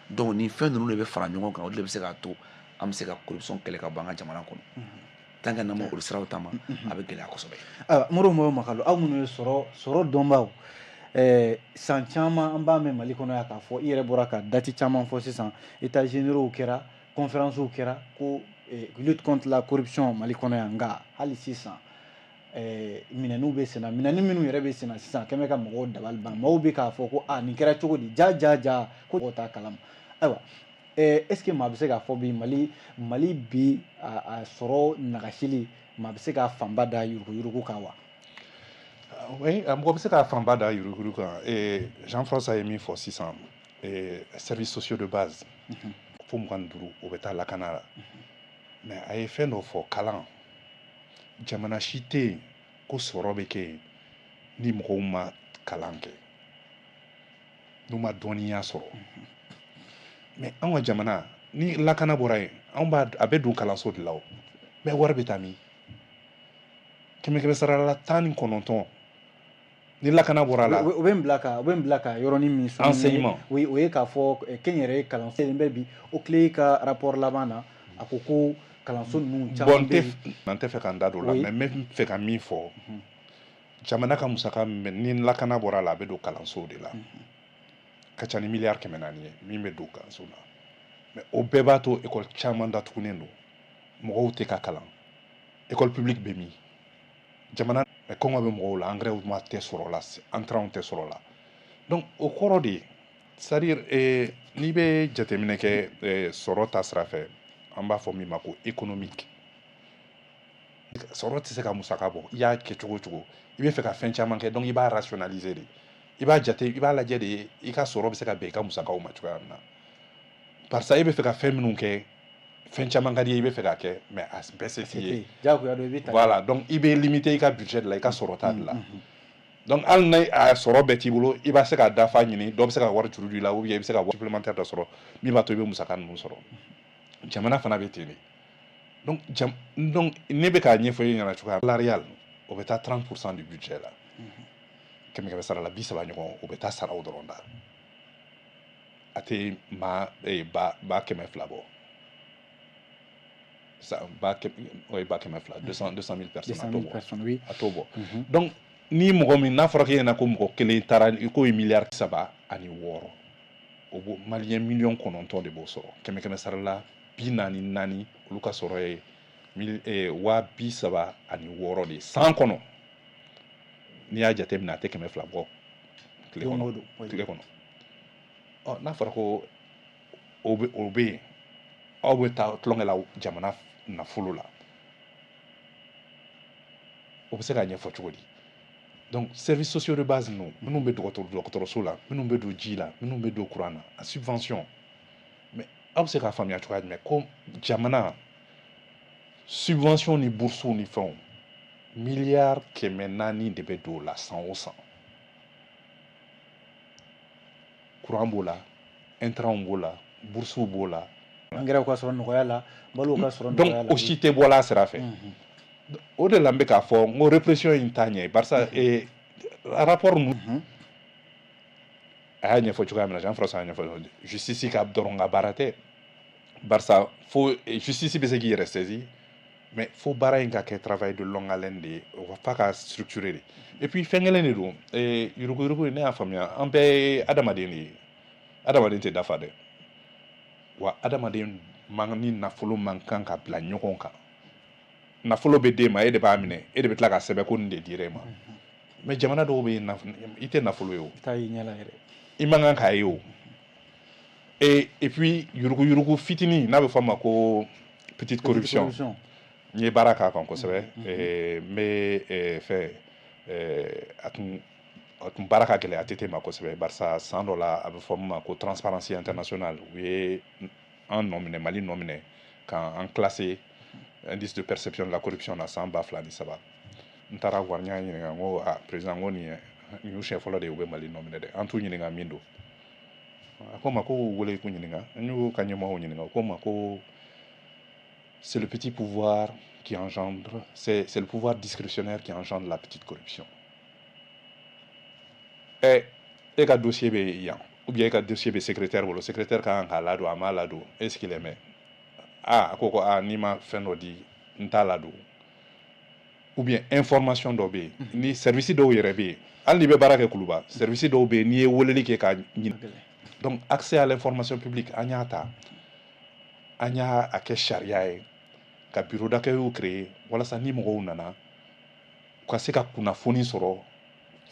Donc nin fɛn ninnu de bɛ fara ɲɔgɔn kan, o de bɛ se k'a to an bɛ se ka corruption kɛlɛ ka bɔ an ka jamana kɔnɔ. Tant que n'an ma olu siraw taama, a bɛ gɛlɛya kosɛbɛ. Ayiwa, Modibo Mao Makalo, aw minnu ye sɔrɔ dɔnbaw, san caman an b'a mɛn Mali kɔnɔ yan k'a fɔ, i yɛrɛ bɔra ka date caman fɔ sisan, états généraux kɛra, conférences kɛra, ko lutte contre la corruption Mali kɔnɔ yan. Nka hali sisan minɛniw bɛ senna, minɛni minnu yɛrɛ bɛ senna sisan kɛmɛ ka mɔgɔw dabali ban. Maaw bɛ k'a fɔ ko a nin kɛra cogo di? Ja ja ja, ko mɔgɔw t'a kalama. Ayiwa, est ce que maa bɛ se k'a fɔ bi Mali bi a sɔrɔ nagasili, maa bɛ se k'a fanba da yuruguyurugu kan wa? Oui, mɔgɔ bɛ se k'a fanba da yuruguyurugu kan. Jean François ye min fɔ sisan, services sociaux de base fo 25, o bɛ taa lakana la. Mais a ye fɛn dɔ fɔ, kalan. Jamana si tɛ yen ko sɔrɔ bɛ kɛ yen ni mɔgɔw ma kalan kɛ, n'u ma dɔnniya sɔrɔ. Mais anw ka jamana ni lakana bɔra yen, anw b'a a bɛ don kalanso de la. O mais wari bɛ taa min? Kɛmɛ kɛmɛ sara la 19, Ni lakana bɔra la, o bɛ n bila ka o bɛ n bila ka yɔrɔnin min souligner. Enseignement. Oui, o ye k'a fɔ kɛnyɛrɛye kalanso bɛ bi. OCLEI ka rapport laban na, a ko ko kalanso ninnu caman bɛ yen. N tɛ fɛ ka n da don o la, mais n bɛ fɛ ka min fɔ, jamana ka musaka min, ni lakana bɔra la, a bɛ don kalansow de la, ka ca ni miliyari 400 ye min bɛ don kalanso la. Mais o bɛɛ b'a to école caman datugunen don, mɔgɔw tɛ ka kalan. École publique bɛ min? Jamana, mais kɔngɔ bɛ mɔgɔw la, engrais ma tɛ sɔrɔ la, intrants tɛ sɔrɔ la. Donc o kɔrɔ de, c'est à dire n'i bɛ jateminɛ kɛ sɔrɔ ta sira fɛ, an b'a fɔ min ma ko économique, sɔrɔ tɛ se ka musaka bɔ. I y'a kɛ cogo o cogo, i bɛ fɛ ka fɛn caman kɛ, donc i b'a rationaliser de, i b'a jate, i b'a lajɛ de i ka sɔrɔ bɛ se ka bɛn i ka musakaw ma cogoya min na. Barisa e bɛ fɛ ka fɛn minnu kɛ, fɛn caman ka di ye, i bɛ fɛ k'a kɛ, mais a bɛɛ se t'i ye. Diyagoya don, i bɛ ta. Voilà, donc i bɛ limiter i ka budget de la, i ka sɔrɔta de la. Donc hali ni a sɔrɔ bɛɛ t'i bolo, i b'a se ka dafa ɲini, dɔ bɛ se ka wari juru don i la, ou bien i bɛ se ka wari supplémentaire dɔ sɔrɔ min b'a to i bɛ musaka ninnu sɔrɔ. Jamana fana bɛ ten de. Donc jam, donc ne bɛ k'a ɲɛfɔ e ɲɛna cogoya salarial, o bɛ taa 30% du budget la, kɛmɛ kɛmɛ sara la 30 ɲɔgɔn, o bɛ taa saraw dɔrɔn da. A tɛ maa 200,000 bɔ, o ye 200,000, 200 000 personnes, a t'o bɔ. Oui. A t'o bɔ. Donc ni mɔgɔ min n'a fɔra k'e ɲɛna ko mɔgɔ kelen taara k'o ye miliyari 36, o b'o maliyɛn miliyɔn 9 de b'o sɔrɔ. Kɛmɛ kɛmɛ sara la 44, olu ka sɔrɔ ye 36,000 de ye san kɔnɔ. N'i y'a jateminɛ, a tɛ 200 bɔ tile kɔnɔ, tile kɔnɔ. Ɔ, n'a fɔra ko o bɛ yen, aw bɛ taa tulonkɛ la jamana nafolo la, o bɛ se k'a ɲɛfɔ cogo di? Donc services sociaux de base ninnu, minnu bɛ dɔgɔtɔrɔso la, minnu bɛ don ji la, minnu bɛ don courant na, a subvention, mais aw bɛ se k'a faamuya cogoya jumɛn ko jamana subvention ni bourse ni fɛnw, miliyari 400 de bɛ don o la san o san? Courant b'o la, intrants b'o la, bourses b'o la. Engrais ka sɔrɔ nɔgɔya la, balo ka sɔrɔ nɔgɔya la. Donc o si tɛ bɔla a sira fɛ. O de la n bɛ k'a fɔ n ko répression in t'a ɲɛ, barisa rapport ninnu, a y'a ɲɛfɔ cogoya min na, Jean François y'a ɲɛfɔ, justice ka dɔrɔn ka baara tɛ, barisa fo justice bɛ se k'i yɛrɛ saisir, mais fo baara in ka kɛ travail de longue haleine de ye, o f'a ka structurer de. Et puis fɛn kelen de don, yuruguyurugu, ne y'a faamuya, an bɛɛ ye adamaden de ye, adamaden tɛ dafa dɛ. Wa adamaden man ni nafolo man kan ka bila ɲɔgɔn kan. Nafolo bɛ d'e ma, e de b'a minɛ, e de bɛ tila ka sɛbɛn ko nin de dira e ma. Mais jamana dɔw bɛ yen, i tɛ nafolo ye o, i t'a ye ɲɛ la yɛrɛ, i man kan k'a ye o. Et puis yuruguyurugu fitinin, n'a bɛ fɔ a ma ko petite corruption, n ye baara k'a kan kosɛbɛ. N bɛ fɛn, a tun baara ka gɛlɛn ATT ma kosɛbɛ, barisa san dɔ la, a bɛ fɔ min ma ko Transparency International, u ye an nɔ minɛ, Mali nɔ minɛ k'an classé indice de perception de la corruption na san 2003. N taara wari, n y'a ɲininka, n ko ah président, n ko nin ye nin y'u siɲɛ fɔlɔ de ye u bɛ Mali nɔ minɛ dɛ, an t'u ɲininka min don. A ko n ma ko wele k'u ɲininka. N y'u ka ɲɛmɔgɔw ɲininka, o ko n ma ko c'est le petit pouvoir qui engendre, c'est le pouvoir discrétionnaire qui engendre la petite corruption. Ɛ, e ka dossier bɛ yan, ou bien e ka dossier bɛ secrétaire bolo, secrétaire ka kan k'a ladon, a m'a ladon, e sigilen bɛ, ah, a ko ko ah, n'i ma fɛn dɔ di, n t'a ladon. Ou bien information dɔ bɛ yen, ni service dɔw yɛrɛ bɛ yen, hali n'i bɛ baara kɛ Kuluba, service dɔw bɛ yen, n'i ye weleli kɛ ka ɲini. Donc accès à l'information publique, an y'a ta, an y'a a kɛ sariya ye ka bureau d'accueil créer walasa ni mɔgɔw nana, u ka se ka kunnafoni sɔrɔ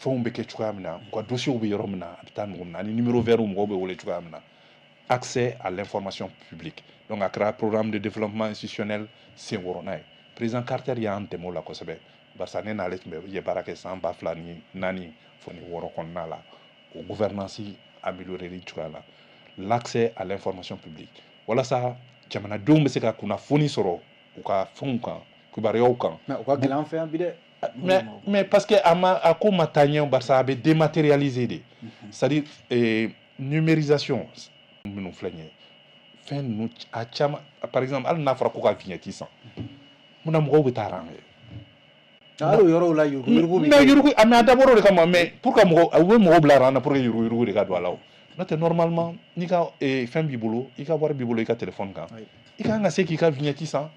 fɛnw bɛ kɛ cogoya min na, u ka dossiers bɛ yɔrɔ min na, a bɛ taa mɔgɔ min na, ani numéro vert mɔgɔw bɛ wele cogoya min na. Accès à l'information publique, donc a kɛra programme de développement institutionnel senkɔrɔna ye. Président Carter y'an dɛmɛ o la kosɛbɛ, barisa ne n'ale tun bɛ ye baara kɛ san 2004 fo ni 6 kɔnɔna la, o gouvernance amélioré cogoya la, l'accès à l'information publique, walasa jamanadenw bɛ se ka kunnafoni sɔrɔ u ka fɛnw kan, kibaruyaw kan. Mais o ka gɛlɛn an fɛ yan bi dɛ. Mais parce que a ma a ko ma taa ɲɛ, barisa a bɛ dématérialiser de, c'est à dire numérisation minnu filɛ nin ye, fɛn ninnu a caman, par exemple hali n'a fɔra ko ka vignette san, munna mɔgɔw bɛ taa rang kɛ? Hali o yɔrɔw la, yuruguyurugu bɛ. Mais yurugu, mais a dabɔra o de kama. Mais pour que mɔgɔ, u bɛ mɔgɔw bila rang na pour que yuruguyurugu de ka don a la. O n'o tɛ, normalement, n'i ka fɛn b'i bolo, i ka wari b'i bolo i ka téléphone kan, i kan ka se k'i ka vignette san.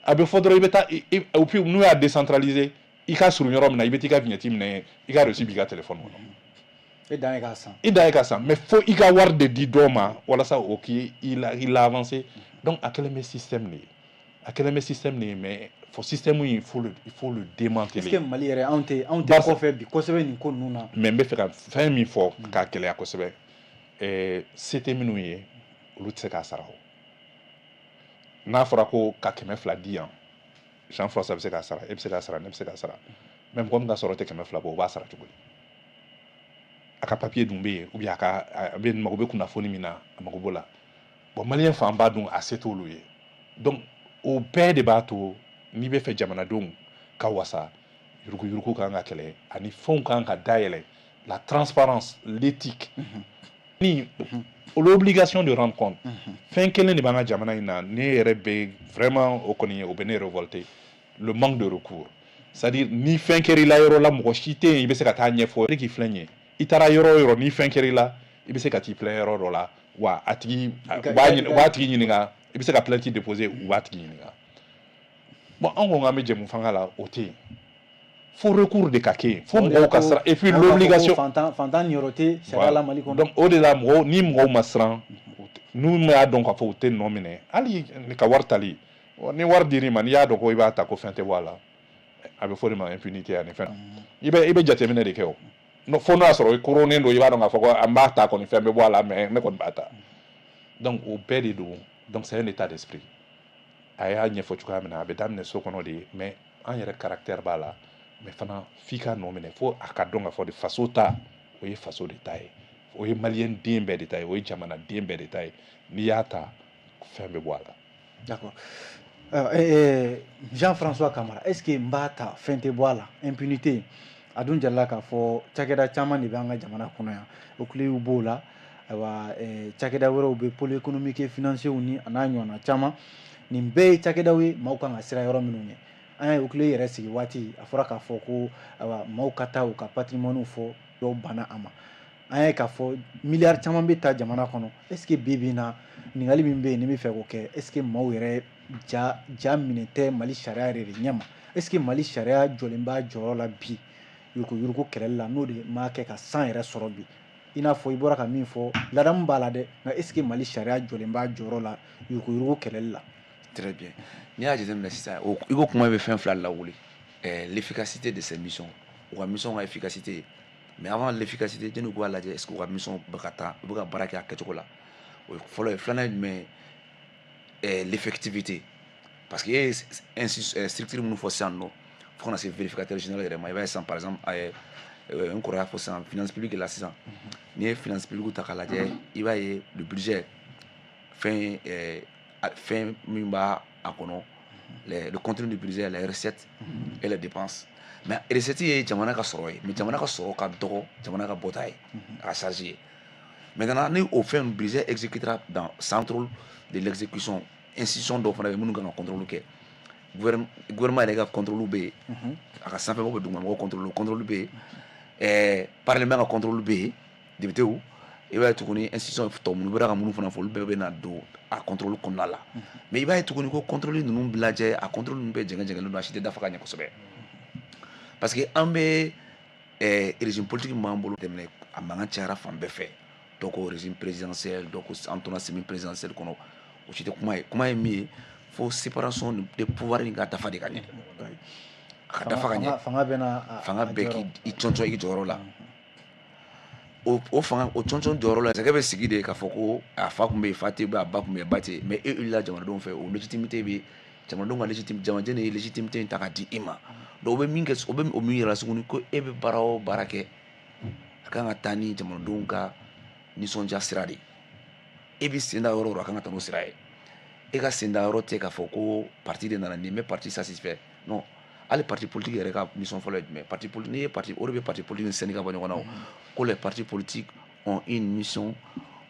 A bɛ fɔ dɔrɔn i bɛ taa, et puis n'u y'a décentraliser, i ka surun yɔrɔ min na, i bɛ t'i ka vignette minɛ, i ka reçu b'i ka téléphone kɔnɔ. E dan ye k'a san. I dan ye k'a san, mais fo i ka wari de di dɔ ma walasa o k'i la i la avancer. Donc a kɛlen bɛ système de ye, a kɛlen bɛ système de ye, mais fo système in, il faut le démanteler. Est-ce que Mali yɛrɛ, anw tɛ kɔfɛ bi kosɛbɛ nin ko ninnu na? Mais n bɛ fɛ ka fɛn min fɔ k'a gɛlɛya kosɛbɛ, se tɛ minnu ye, olu tɛ se k'a sara. O n'a fɔra ko ka 200 di yan, Jean François bɛ se k'a sara, e bɛ se k'a sara, ne bɛ se k'a sara, mais mɔgɔ min ka sɔrɔ tɛ 200 bɔ, o b'a sara cogo di? A ka papier dun bɛ yen, ou bien a ka a bɛ mago bɛ kunnafoni min na, a mago b'o la. Bon, malien fanba dun, a se t'olu ye. Donc o bɛɛ de b'a to, n'i bɛ fɛ jamanadenw ka wasa, yuruguyurugu kan ka kɛlɛ, ani fɛnw kan ka dayɛlɛ, la transparence, l'éthique ni l'obligation de rendre compte. Fɛn kelen de b'an ka jamana in na, ne yɛrɛ bɛ vraiment, o kɔni, o bɛ ne révolter: le manque de recours. C'est à dire, ni fɛn kɛr'i la yɔrɔ la, mɔgɔ si tɛ yen i bɛ se ka taa ɲɛfɔ k'i filɛ nin ye. I taara yɔrɔ o yɔrɔ, ni fɛn kɛr'i la, i bɛ se ka t'i plaindre yɔrɔ dɔ la, wa a tigi u b'a tigi ɲininka. I bɛ se ka plainte déposer, u b'a tigi ɲininka. Bon, an ko k'an bɛ jɛmu fanga la, o tɛ yen. Fo recours de ka kɛ yen, fo mɔgɔw ka siran, et puis l'obligation. Fantan niyɔrɔ tɛ sariya la Mali kɔnɔ. Donc o de la, mɔgɔw, ni mɔgɔw ma siran, n'u y'a dɔn k'a fɔ u tɛ nɔ minɛ, hali ka wari tali, ni wari dir'i ma, n'i y'a dɔn ko i b'a ta ko fɛn tɛ bɔ a la, a bɛ fɔ o de ma impunité. Ani fɛn, i bɛ jateminɛ de kɛ. O fo n'o y'a sɔrɔ i koronnen don, i b'a dɔn k'a fɔ ko an b'a ta kɔni, fɛn bɛ bɔ a la, mais ne kɔni b'a ta. Donc o bɛɛ de don. Donc c'est un état d'esprit. A y'a ɲɛfɔ cogoya min na, a bɛ daminɛ so kɔnɔ de, mais an yɛrɛ caractère b'a la. Mais fana, f'i ka nɔ minɛ, fo a ka dɔn k'a fɔ de faso ta, o ye faso de ta ye, o ye malien den bɛɛ de ta ye, o ye jamanaden bɛɛ de ta ye. N'i y'a ta, fɛn bɛ bɔ a la. D'accord. Jean-François Camara, est-ce que n b'a ta, fɛn tɛ bɔ a la, impunité a dun jalila k'a fɔ cakɛda caman de bɛ an ka jamana kɔnɔ yan, OCLEI b'o la, ayiwa, cakɛda wɛrɛw bɛ, pôle économique et financier ni a n'a ɲɔgɔnna caman. Nin bɛɛ ye cakɛdaw ye maaw kan ka siran yɔrɔ minnu ɲɛ. An y'a ye, OCLEI yɛrɛ sigi waati, a fɔra k'a fɔ ko ayiwa, maaw ka taa u ka patrimoine fɔ, dɔw banna a ma. An y'a ye k'a fɔ miliyari caman bɛ ta jamana kɔnɔ. Est ce que bi bi in na, ɲininkali min bɛ yen ni bɛ fɛ k'o kɛ, est ce que maaw yɛrɛ ja ja minɛ tɛ Mali sariya yɛrɛ de ɲɛ ma? Est ce que Mali sariya jɔlen b'a jɔyɔrɔ la bi yuruguyurugu kɛlɛli la, n'o de m'a kɛ ka san yɛrɛ sɔrɔ bi? I n'a fɔ i bɔra ka min fɔ, ladamu b'a la dɛ, nka est ce que Mali sariya jɔlen b'a jɔyɔrɔ la yuruguyurugu kɛlɛli la? Très bien. N'i y'a jateminɛ sisan, i ko kuma bɛ fɛn fila de lawuli: l'efficacité de ces missions, u ka mission ka efficacité. Mais avant l'efficacité, jɔnni k'a lajɛ, est ce que u ka mission bɛ ka taa, u bɛ ka baara kɛ a kɛcogo la? O ye fɔlɔ ye. Filanan ye jumɛn ye? L'effectivité. Parce que e ye structure minnu fɔ sisan nɔ, fo kana se vérificateur général yɛrɛ ma, i b'a ye sisan, par exemple, n kɔrɔ y'a fɔ sisan, finance publique la sisan, n'i ye finance publique ta k'a lajɛ, i b'a ye le budget, fɛn fɛn min b'a a kɔnɔ, le contenu du budget, les recettes et les dépenses. Mais recette ye jamana ka sɔrɔ ye, mais jamana ka sɔrɔ ka dɔgɔ jamana ka bɔta ye, a ka charge ye. Maintenant, ni o fɛn budget exécutera dans contrôle de l'exécution, institution dɔw fana bɛ minnu kan ka contrôle kɛ. Gouvernement yɛrɛ ka contrôle bɛ yen, a ka sanfɛ mɔgɔw bɛ dugumamɔgɔw contrôle, contrôle bɛ yen, parlement ka contrôle bɛ yen, député. I b'a ye tuguni, institution tɔ minnu bɔra ka minnu fana fɔ, olu bɛɛ bɛ na don a contrôle kɔnɔna la. Mais i b'a ye tuguni ko contrôle ninnu bɛ lajɛ, a contrôle ninnu bɛɛ jɛngɛ jɛngɛlen don, a si tɛ dafa ka ɲɛ kosɛbɛ, parce que an bɛ régime politique min b'an bolo tɛmɛnɛ, a mankan cayara fan bɛɛ fɛ. Dɔw ko régime présidentiel, dɔw ko an tora semi présidentiel kɔnɔ. O si tɛ kuma ye. Kuma ye min ye, fo séparation de pouvoir in ka dafa de ka ɲɛ, a ka dafa ka ɲɛ. Fanga bɛ na. Fanga bɛɛ k'i cɔncɔn i jɔyɔrɔ la. O fanga, o cɔncɔn jɔyɔrɔ la, masakɛ bɛ sigi de k'a fɔ ko a fa tun bɛ yen, fa tɛ yen, a ba tun bɛ yen, ba tɛ yen. Mais e wulila jamanadenw fɛ, o légitimité bɛ jamanadenw ka légitime, jamanaden de ye légitimité in ta k'a di i ma. Donc o bɛ min kɛ, o bɛ o min yira tuguni ko e bɛ baara o baara kɛ, a kan ka taa ni jamanadenw ka nisɔndiya sira de ye. E bɛ sen da yɔrɔ o yɔrɔ, a kan ka taa n'o sira ye. E ka sen da yɔrɔ tɛ k'a fɔ ko parti de nana nin bɛ parti satisfait, non. Hali parti politique yɛrɛ ka mission fɔlɔ ye jumɛn? Parti politique, n'i ye parti, o de bɛ parti politique ni syndicat bɔ ɲɔgɔn na. O ko les partis politiques ont une mission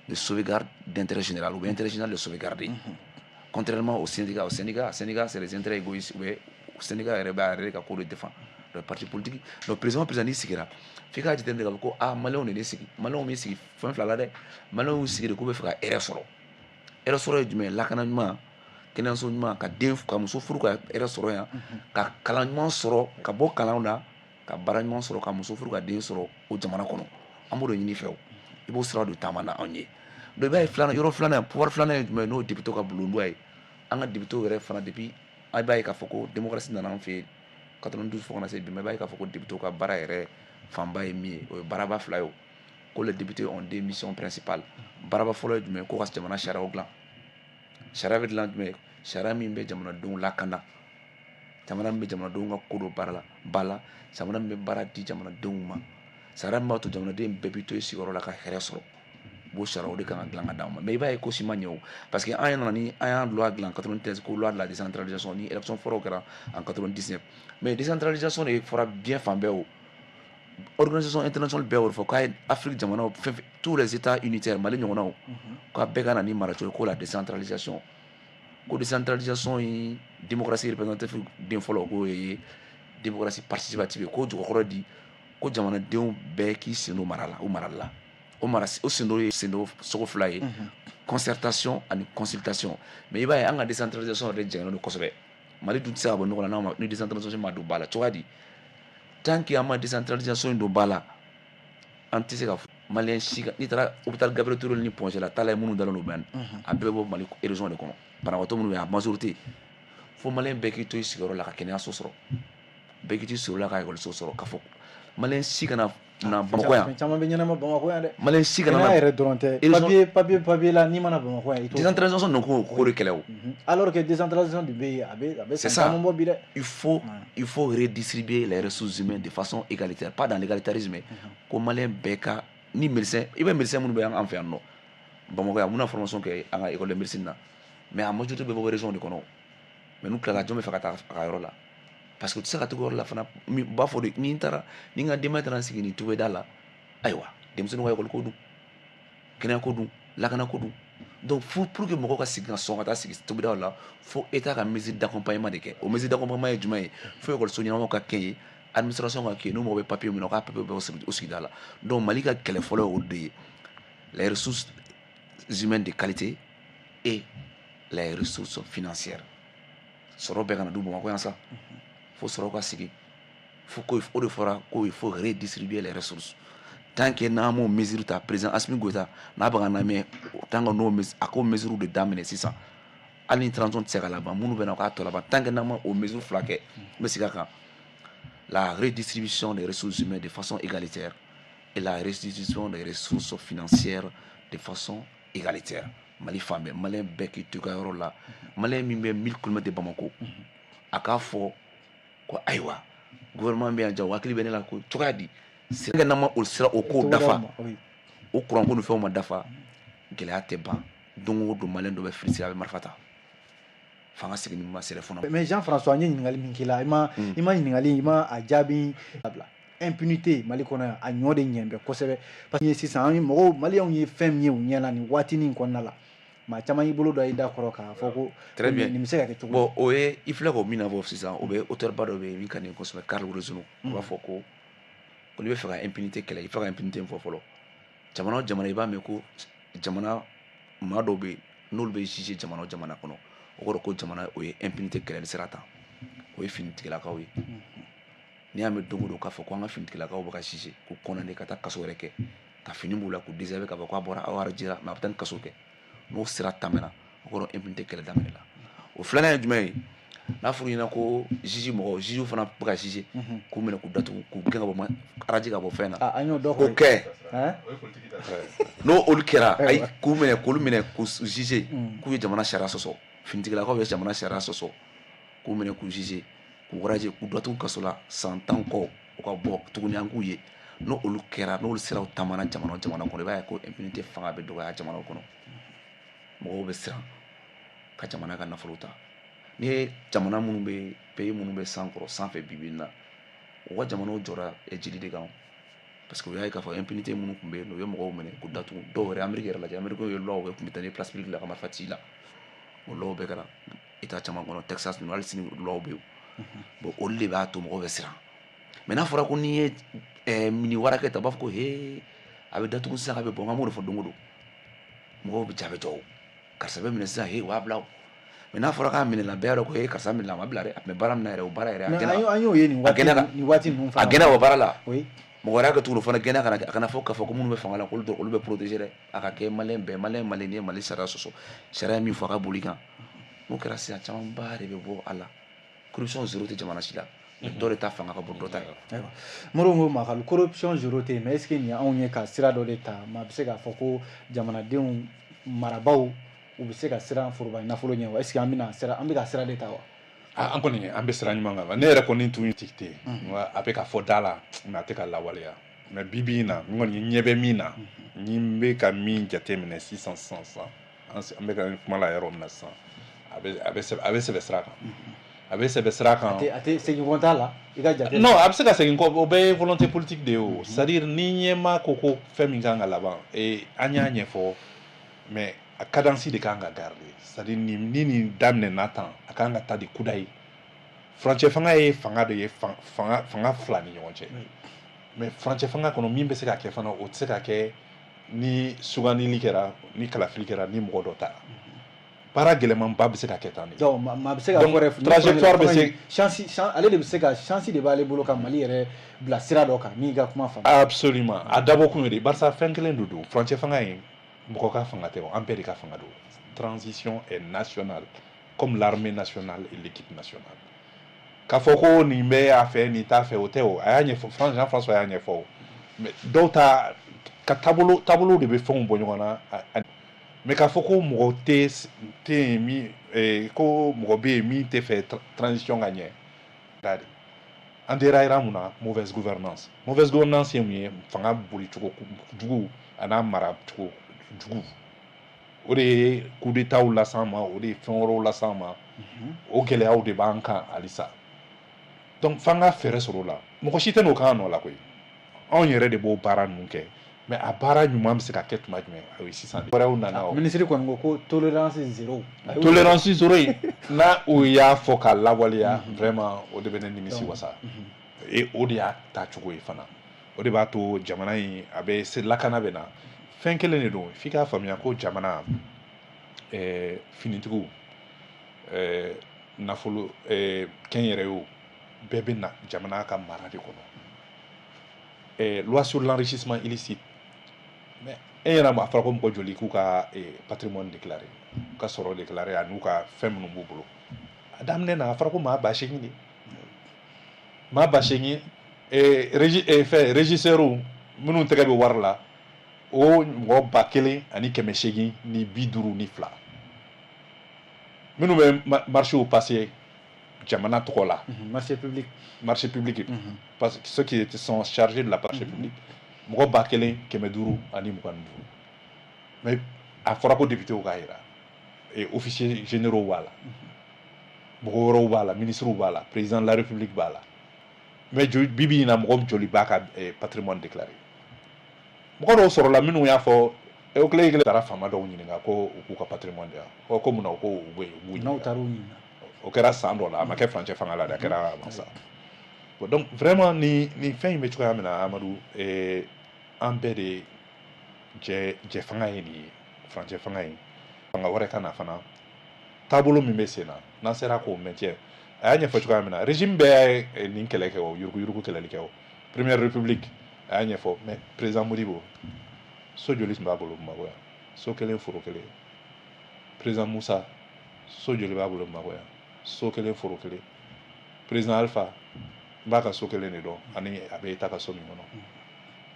de sauvegarde d'intérêt général ou bien intérêt général de sauvegarder, contrairement au syndicat. Au syndicat, syndicat, c'est les intérêts égoïstes, ou bien syndicat yɛrɛ b'a yɛrɛ ka ko de défend. Donc parti politique, donc président, président n'i sigira, f'i k'a jateminɛ k'a fɔ ko aa, maliyɛnw de ne sigi. Maliyɛnw bɛ sigi fɛn fila la dɛ. Maliyɛnw y'u sigi de k'u bɛ fɛ ka hɛrɛ sɔrɔ. Hɛrɛ sɔrɔ ye jumɛn ye? Lakana ɲuman, kɛnɛyaso ɲuman, ka den, ka muso furu, ka hɛrɛ sɔrɔ yan, ka kalan ɲuman sɔrɔ, ka bɔ kalanw na, ka baara ɲuman sɔrɔ, ka muso furu, ka den sɔrɔ o jamana kɔnɔ. An b'o de ɲini fɛ. O i b'o sira de taama na anw ye. Donc i b'a ye, filanan, yɔrɔ filanan, pouvoir filanan ye jumɛn ye? N'o ye député ka bulonda ye. An ka député yɛrɛ fana, depuis an b'a ye k'a fɔ ko démocratie nana an fɛ yen 92 fo ka na se bi ma, i b'a ye k'a fɔ ko député ka baara yɛrɛ fanba ye min ye, o ye baaraba fila ye. O ko les députés ont deux missions principales. Baaraba fɔlɔ ye jumɛn ye? Ko ka jamana sariyaw dilan. Sariya bɛ dilan jumɛn ye? Sariya min bɛ jamanadenw lakana, jamana min bɛ jamanadenw ka ko dɔ baara la ba la, jamana min bɛ baara di jamanadenw ma, sariya min b'a to jamanaden bɛɛ bɛ to i sigiyɔrɔ la ka hɛrɛ sɔrɔ. B'o sariyaw de kan ka dilan ka d'anw ma. Mais i b'a ye ko si ma ɲɛ o, parce que an nana ni an y'a loi dilan 93, ko loi de la décentralisation, ni élection fɔlɔw kɛra en 99. Mais décentralisation de fɔra diɲɛ fan bɛɛ. O organisation internationale bɛɛ y'o de fɔ k'a ye Afrique jamanaw fɛn fɛn, tous les états unitaires, Mali ɲɔgɔnnaw, k'a bɛɛ ka na ni maracogo ye, ko la décentralisation, ko décentralisation ye démocratie représentative den fɔlɔ, k'o ye démocratie participative ye, ko jɔkɔrɔ di ko jamanadenw bɛɛ k'i sen don mara la. O marali la, o mara, o sen don ye sen don sogo fila ye: concertation ani consultation. Mais i b'a ye, an ka décentralisation yɛrɛ jɛngɛnnen don kosɛbɛ. Mali dun tɛ se ka bɔ nɔgɔ la n'a ma ni décentralisation ma don ba la. Cogoya di? Tant que an ma décentralisation in don ba la, an tɛ se ka fɔ maliyɛn si ka. N'i taara hôpital Gabriel Touré ni Point G la, taa la ye, minnu dalen don bɛn, a bɛɛ bɛ bɔ Mali région de kɔnɔ. Banabaatɔ minnu bɛ yen, a majorité, fo maliyɛn bɛɛ k'i to i sigiyɔrɔ la ka kɛnɛyaso sɔrɔ, bɛɛ k'i to i sigiyɔrɔ la ka ekɔliso sɔrɔ, ka fɔ maliyɛn si kana na Bamakɔ yan. Fɛn caman bɛ ɲɛnama Bamakɔ yan dɛ. Maliyɛn si kana kɛnɛya na yɛrɛ dɔrɔn tɛ. Papier la, n'i mana Bamakɔ yan, i t'o sɔrɔ. Décentralisation ninnu ko de kɛlɛ o. Alors que décentralisation de bɛ yen, a bɛ C'est san ça. caman bɔ bi dɛ. Il faut redistribuer les ressources humaines de façon égalitaire, pas dans l'égalitarisme, ko maliyɛn bɛɛ ka ni médecin. I bɛ médecin minnu bɛ an fɛ yan nɔ Bamakɔ yan, mun na formation kɛ an ka école de médecine na, mais a majorité bɛ bɔ région de kɔnɔ. Mais n'u tilala, jɔn bɛ fɛ ka taa a ka yɔrɔ la? Parce que u tɛ se ka tugu yɔrɔ la fana. U b'a fɔ de, ni n taara ni n ka denbaya taara n sigi nin togoda la, ayiwa, denmisɛnninw ka école ko dun, kɛnɛya ko dun, lakana ko dun. Donc fo pour que mɔgɔw ka sigi ka sɔn ka taa sigi togodaw la, fo état ka mesure d'accompagnement de kɛ. O mesure d'accompagnement ye jumɛn ye? Fo ekɔliso ɲɛnamaw ka kɛ yen, administration ka kɛ yen, n'u mago bɛ papier min na, u k'a papier bɛɛ o sigida la. Donc Mali ka kɛlɛ fɔlɔ ye o de ye: les ressources humaines de qualité et les ressources financières. Sɔrɔ bɛɛ kana du Bamakɔ yan sa, fo sɔrɔ ka sigi, fo ko o de fɔra ko il faut redistribuer les ressources. Tant que n'an m'o mesure ta, président Assimi Goïta n'a bɛ ka lamɛn, tant que n'o a k'o mesure de daminɛ sisan, hali ni transition tɛ se ka laban, minnu bɛ na, u k'a tɔ laban. Tant que n'an ma o mesure fila kɛ, n bɛ segin a kan: la redistribution des ressources humaines de façon égalitaire et la redistribution des ressources financières de façon égalitaire. Mali fan bɛɛ, maliyɛn bɛɛ k'i to i ka yɔrɔ la. Maliyɛn min bɛ 1000 km de Bamako, a k'a fɔ ko ayiwa, gouvernement bɛ yan, ja o hakili bɛ ne la ko cogoya di sira n'an ma o sira o kow dafa, o kuranko ni fɛnw ma dafa, gɛlɛya tɛ ban. Don o don, maliyɛn dɔ bɛ filisiri, a bɛ marifa ta fanga segin ma sɛrɛ fana. Mais Jean François, n ye ɲininkali min k'i la, i ma ɲininkali, i ma a jaabi bila. Impunité Mali kɔnɔ yan, a ɲɔ de ɲɛ bɛ kosɛbɛ, parce que sisan an ye mɔgɔw, maliyɛnw ye fɛn min ye u ɲɛ na nin waatinin kɔnɔna la, maa caman y'i bolo da i da kɔrɔ k'a fɔ ko Très bien. nin bɛ se ka kɛ cogo di? Bon, o ye i filɛ k'o min na fɔ sisan, o bɛ auteur ba dɔ bɛ yen min ka di n ye kosɛbɛ, Carl Rosenau. O b'a fɔ ko n'i bɛ fɛ ka impunité kɛlɛ, i fɛ ka impunité fɔ fɔlɔ. Jamana o jamana, i b'a mɛn ko jamana maa dɔw bɛ yen, n'olu bɛ juger jamana o jamana kɔnɔ, o kɔrɔ ko jamana o ye impunité kɛlɛli sira ta. O ye finitigilakaw ye. N'i y'a mɛn don o don k'a fɔ ko an ka finitigilakaw bɛ ka juger, k'u condamné ka taa kaso yɛrɛ kɛ, ka fini b'u la, k'u déshabiller, k'a fɔ k'a bɔra aw radier, mais a bɛ taa ni kaso kɛ, n'o sira tɛmɛna, o kɔrɔ impunité kɛlɛ daminɛ la. O filanan ye jumɛn ye? N'a fɔra ɲɛna ko juge mɔgɔw, juge fana bɛ ka juger, k'u minɛ, k'u datugu, k'u gɛn ka bɔ radier ka bɔ fɛn na. An y'o dɔ k'o kɛ, n'o olu kɛra, ayi, k'u minɛ, k'olu minɛ, k'u juger k'u ye jamana sariya sɔsɔ, finitigilakaw ye jamana sariya sɔsɔ, k'u minɛ, k'u juger, k'u radier, k'u datugu kaso la san 10 kɔ, u ka bɔ tuguni, an k'u ye. N'o olu kɛra, n'olu siraw taamana jamana o jamana kɔnɔ, i b'a ye ko impunité fanga bɛ dɔgɔya jamana kɔnɔ. Mɔgɔw bɛ siran ka jamana ka nafolo ta. N'i ye jamana minnu bɛ, pays minnu bɛ san kɔrɔ sanfɛ bi bi in na, u ka jamanaw jɔra jeli de kan, parce que u y'a ye k'a fɔ impunité minnu tun bɛ yen, u ye mɔgɔw minɛ k'u datugu. Dɔw yɛrɛ, Amérique yɛrɛ lajɛ, Amérique ye loi kɛ, tun bɛ taa ni place publique la ka marifa ci la. O loi bɛɛ kɛra état caman kɔnɔ, Texas ninnu, hali sini loi bɛ yen. Bon, olu de b'a to mɔgɔw bɛ siran. Mais n'a fɔra ko n'i ye mini wara kɛ tan, u b'a fɔ ko he, a bɛ datugu sisan, a bɛ bɔ. N b'o de fɔ don o don, mɔgɔw bɛ ja bɛ jɔ, karisa bɛ minɛ sisan, he, o b'a bila o. Mais n'a fɔra k'a minɛna, bɛɛ y'a dɔn ko he, karisa minɛna, a ma bila dɛ, a tun bɛ baara min na yɛrɛ, o baara yɛrɛ, a gɛnna. An y'o ye nin waati ninnu fana. A gɛnna o baara la. Mɔgɔ wɛrɛ ka tugu o fana gɛnna, a kana fɔ k'a fɔ ko minnu bɛ fanga la, k'olu olu bɛ protéger dɛ. A ka kɛ maliyɛn bɛɛ, maliyɛn maliyɛn n'i ye Mali sariya sɔsɔ, sariya ye min fɔ, a ka boli kan. N'o kɛra sisan, camanba de bɛ bɔ a la. Corruption zéro tɛ jamana si la. Dɔ de ta fanga ka bon dɔ ta ye. Ayiwa, Modibo Makalu, corruption zéro tɛ yen, mais est ce que nin y'anw ye ka sira dɔ de ta, maa bɛ se k'a fɔ ko jamanadenw marabaaw, u bɛ se ka siran foroba nafolo ɲɛ wa? Est ce que an bɛna sira, an bɛ ka sira de ta wa? An kɔni, an bɛ sira ɲuman kan. Ne yɛrɛ kɔni tun tɛ yen, a bɛ ka fɔ da la, mais a tɛ ka lawaleya. Mais bi bi in na, n kɔni ɲɛ bɛ min na, ni n bɛ ka min jateminɛ sisan sisan sisan, an bɛ ka kuma la yɔrɔ min na sisan, a bɛ sɛbɛ sira kan, a bɛ sɛbɛ sira kan. A tɛ segin kɔ t'a la, i ka jate? Non, a bɛ se ka segin kɔ, o bɛɛ ye volonté politique de ye o. C'est à dire, ni ɲɛmaa ko ko fɛn min kan ka laban, an y'a ɲɛfɔ, mais a cadence de kan ka garder. C'est à dire, ni nin daminɛna tan, a kan ka taa de kudayi. Furancɛ fanga ye fanga de ye, fanga fila ni ɲɔgɔn cɛ. Mais furancɛ fanga kɔnɔ, min bɛ se ka kɛ fana, o tɛ se ka kɛ ni sugandili kɛra, ni kalafili kɛra, ni mɔgɔ dɔ taara. Baara gɛlɛmanba bɛ se ka kɛ tan de. Donc maa bɛ se ka fɔ yɛrɛ, trajectoire bɛ se chance, ale de bɛ se ka, chance de b'ale bolo ka Mali yɛrɛ bila sira dɔ kan, n'i ka kuma faamu. Absolument, a dabɔ kun ye de, barisa fɛn kelen de don. Furancɛ fanga in, mɔgɔ ka fanga tɛ o, an bɛɛ de ka fanga don. Transition est nationale comme l'armée nationale et l'équipe nationale. K'a fɔ ko nin bɛ a fɛ, nin t'a fɛ, o tɛ o. A y'a ɲɛfɔ, Jean François y'a ɲɛfɔ o. Mais dɔw ta ka taabolo, taabolo de bɛ fɛnw bɔ ɲɔgɔn na. Mais k'a fɔ ko mɔgɔ tɛ yen min, ko mɔgɔ bɛ yen min tɛ fɛ transition ka ɲɛ da de. An déraillera mun na? Mauvaise gouvernance. Mauvaise gouvernance ye mun ye? Fanga bolicogo jugu a n'a maracogo jugu, o de ye coup d'état las'an ma, o de ye fɛn wɛrɛw las'an ma. O gɛlɛyaw de b'an kan halisa. Donc f'an ka fɛɛrɛ sɔrɔ o la. Mɔgɔ si tɛ n'o k'an nɔ la koyi, anw yɛrɛ de b'o baara ninnu kɛ. Mais a baara ɲuman bɛ se ka kɛ tuma jumɛn? O ye sisan de. Wɛrɛw nana o. Minisiri kɔni ko ko tolérance zéro. Tolérance zéro in, n'a o y'a fɔ k'a lawaleya, vraiment, o de bɛ ne nimisi wasa. Et o de y'a taacogo ye fana. O de b'a to jamana in a bɛ se lakana bɛ na. Fɛn kelen de don, f'i k'a faamuya ko jamana, finitigiw, nafolo, kɛnyɛrɛyew, bɛɛ bɛ na jamana ka mara de kɔnɔ. Loi sur l'enrichissement illicite, mais e ɲɛna, a fɔra ko mɔgɔ joli k'u ka patrimoine déclaré, u ka sɔrɔ déclaré, a n'u ka fɛn minnu b'u bolo. A daminɛ na, a fɔra ko maa 8000 de, maa 8000, fɛn régisseurs minnu tɛgɛ bɛ wari la, o mɔgɔ 1852, minnu bɛ marché passé jamana tɔgɔ la. Marché public. Marché public, parce que ceux qui sont chargés de la marché public, mɔgɔ 1525. Mais a fɔra ko député k'a yira, et officiers généraux b'a la, mɔgɔ wɛrɛw b'a la, ministres b'a la, président de la République b'a la. Mais bi bi in na, mɔgɔ joli b'a ka patrimoine déclaré? Mɔgɔ dɔw sɔrɔla minnu y'a fɔ, o kelen kelen taara faama dɔw ɲininka ko u k'u ka patrimoine di yan, ko munna ko u bɛ u b'u N'aw taar'u ɲininka. O kɛra san dɔ la, a ma kɛ furancɛ fanga la dɛ, a kɛra avant ça. Bon, donc vraiment, nin fɛn in bɛ cogoya min na, Amadu, an bɛɛ de jɛ fanga ye nin ye, furancɛ fanga ye. Fanga wɛrɛ ka na fana, taabolo min bɛ sen na, n'an sera k'o maintien. A y'a ɲɛfɔ cogoya min na, régime bɛɛ ye nin kɛlɛ kɛ, o yuruguyurugu kɛlɛli kɛ, o première république, a y'a ɲɛfɔ. Mais président Modibo, so joli tun b'a bolo Bamakɔ yan? So kelen, foro kelen. Président Musa, so joli b'a bolo Bamakɔ yan? So kelen, foro kelen. Président Alpha, n b'a ka so kelen de dɔn, ani a bɛ État ka so min kɔnɔ.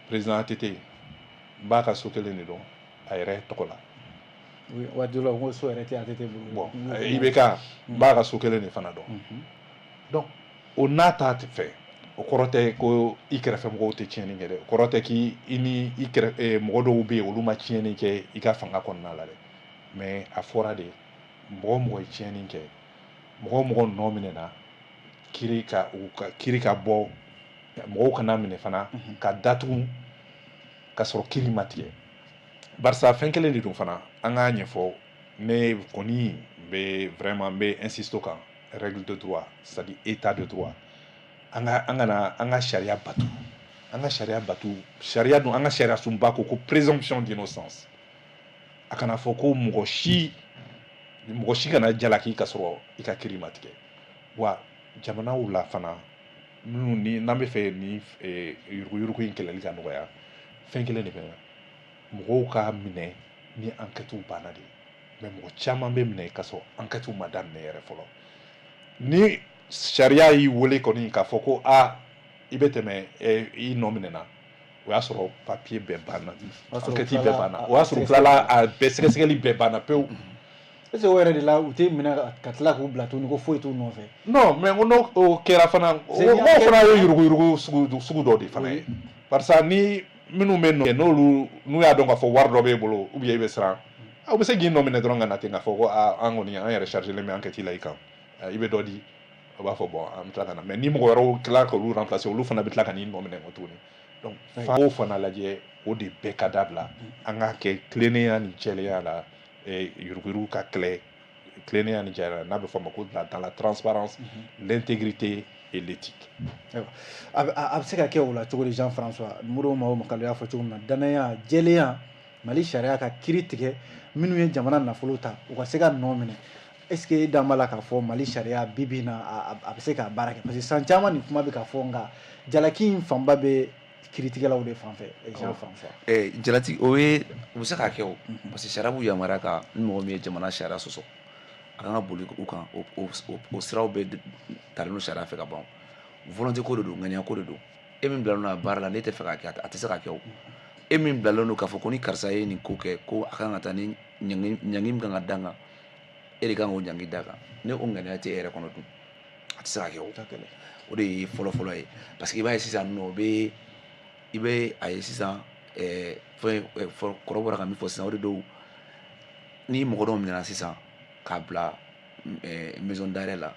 Président ATT, n b'a ka so kelen de dɔn a yɛrɛ tɔgɔ la. Waati dɔ la, ko so yɛrɛ tɛ ATT bolo. Bon, IBK, n b'a ka so kelen de fana dɔn. Donc o n'a ta tɛ fɛ, o kɔrɔ tɛ ko i kɛrɛfɛ mɔgɔw tɛ tiɲɛni kɛ dɛ, o kɔrɔ tɛ k'i i ni i kɛrɛ mɔgɔ dɔw bɛ yen, olu ma tiɲɛni kɛ i ka fanga kɔnɔna la dɛ. Mais a fɔra de, mɔgɔ o mɔgɔ ye tiɲɛni kɛ, mɔgɔ o mɔgɔ nɔ minɛna, kiiri ka u ka kiiri ka bɔ, mɔgɔw kana minɛ fana ka datugu ka sɔrɔ kiiri ma tigɛ. Barisa fɛn kelen de don fana, an k'a ɲɛfɔ. Ne kɔni bɛ vraiment, n bɛ insister o kan, règle de droit, c'est à dire état de droit. An ka an kana an ka sariya bato, an ka sariya bato. Sariya dun, an ka sariya sunba ko présomption d'innocence. A kana fɔ ko mɔgɔ si kana jalaki ka sɔrɔ i ka kiiri ma tigɛ. Wa jamanaw la fana, minnu ni n'an bɛ fɛ ni yuruguyurugu in kɛlɛli ka nɔgɔya, fɛn kelen de bɛ na: mɔgɔw ka minɛ ni enquête banna de. Mais mɔgɔ caman bɛ minɛ ka sɔrɔ enquête ma daminɛ yɛrɛ fɔlɔ. Ni sariya y'i wele kɔni k'a fɔ ko aa, i bɛ tɛmɛ, i nɔ minɛna, o y'a sɔrɔ papier bɛɛ banna, enquête bɛɛ banna, o y'a sɔrɔ tilala a bɛɛ, sɛgɛsɛgɛli bɛɛ banna pewu. Est ce que o yɛrɛ de la, u tɛ minɛ ka tila k'u bila tuguni ko foyi t'u nɔfɛ? Non, mais ko n'o o kɛra fana, o fana ye yuruguyurugu sugu dɔ de fana ye. Barisa ni minnu bɛ nɔ, n'olu n'u y'a dɔn k'a fɔ wari dɔ b'e bolo ou bien i bɛ siran, aw bɛ se k'i nɔ minɛ dɔrɔn ka na ten k'a fɔ ko aa, an kɔni an yɛrɛ chargé len bɛ enquête la i kan, i bɛ dɔ di. O b'a fɔ bon, an bɛ tila ka na. Mais ni mɔgɔ wɛrɛw tila k'olu remplacer, olu fana bɛ tila ka n'i nɔ minɛ kɔ tuguni. Donc f'an k'o fana lajɛ, o de bɛɛ ka dabila. An k'a kɛ tilennenya ni jɛlenya la, yuruguyurugu ka kɛlɛ tilennenya ni jɛlenya, n'a bɛ fɔ a ma ko dans la transparence, l'intégrité et l'éthique. A bɛ se ka kɛ o la cogo di, Jean François Modibo? Mao Makalo y'a fɔ cogo min na, danaya, jɛlenya, Mali sariya ka kiiri tigɛ, minnu ye jamana nafolo ta, u ka se ka nɔ minɛ. Est ce que e dan b'a la k'a fɔ Mali sariya bi bi in na, a bɛ se k'a baara kɛ? Parce que san caman nin kuma bɛ ka fɔ, nka jalaki in fanba bɛ kiiritigɛlaw de fan fɛ, Jean François. Jalati o ye, u bɛ se k'a kɛ o, parce que sariya b'u yamaruya ka ni mɔgɔ min ye jamana sariya sɔsɔ, a kan ka boli u kan. O siraw bɛɛ talen don sariya fɛ ka ban. Volonté ko de don, ŋaniya ko de don. E min bilalen don a baara la, n'e tɛ fɛ k'a kɛ, a tɛ se ka kɛ. O e min bilalen don k'a fɔ ko ni karisa ye nin ko kɛ, ko a kan ka taa ni ɲangi, ɲangi min kan ka da kan, e de kan k'o ɲangi da kan. Ni o ŋaniya tɛ e yɛrɛ kɔnɔ dun, a tɛ se ka kɛ. O de ye fɔlɔ fɔlɔ ye, parce que i b'a ye sisan nɔ, o bɛ i bɛ a ye sisan, fɛn kɔrɔ bɔra ka min fɔ sisan, o de don. Ni mɔgɔ dɔw minɛna sisan k'a bila maison d'arrêt la,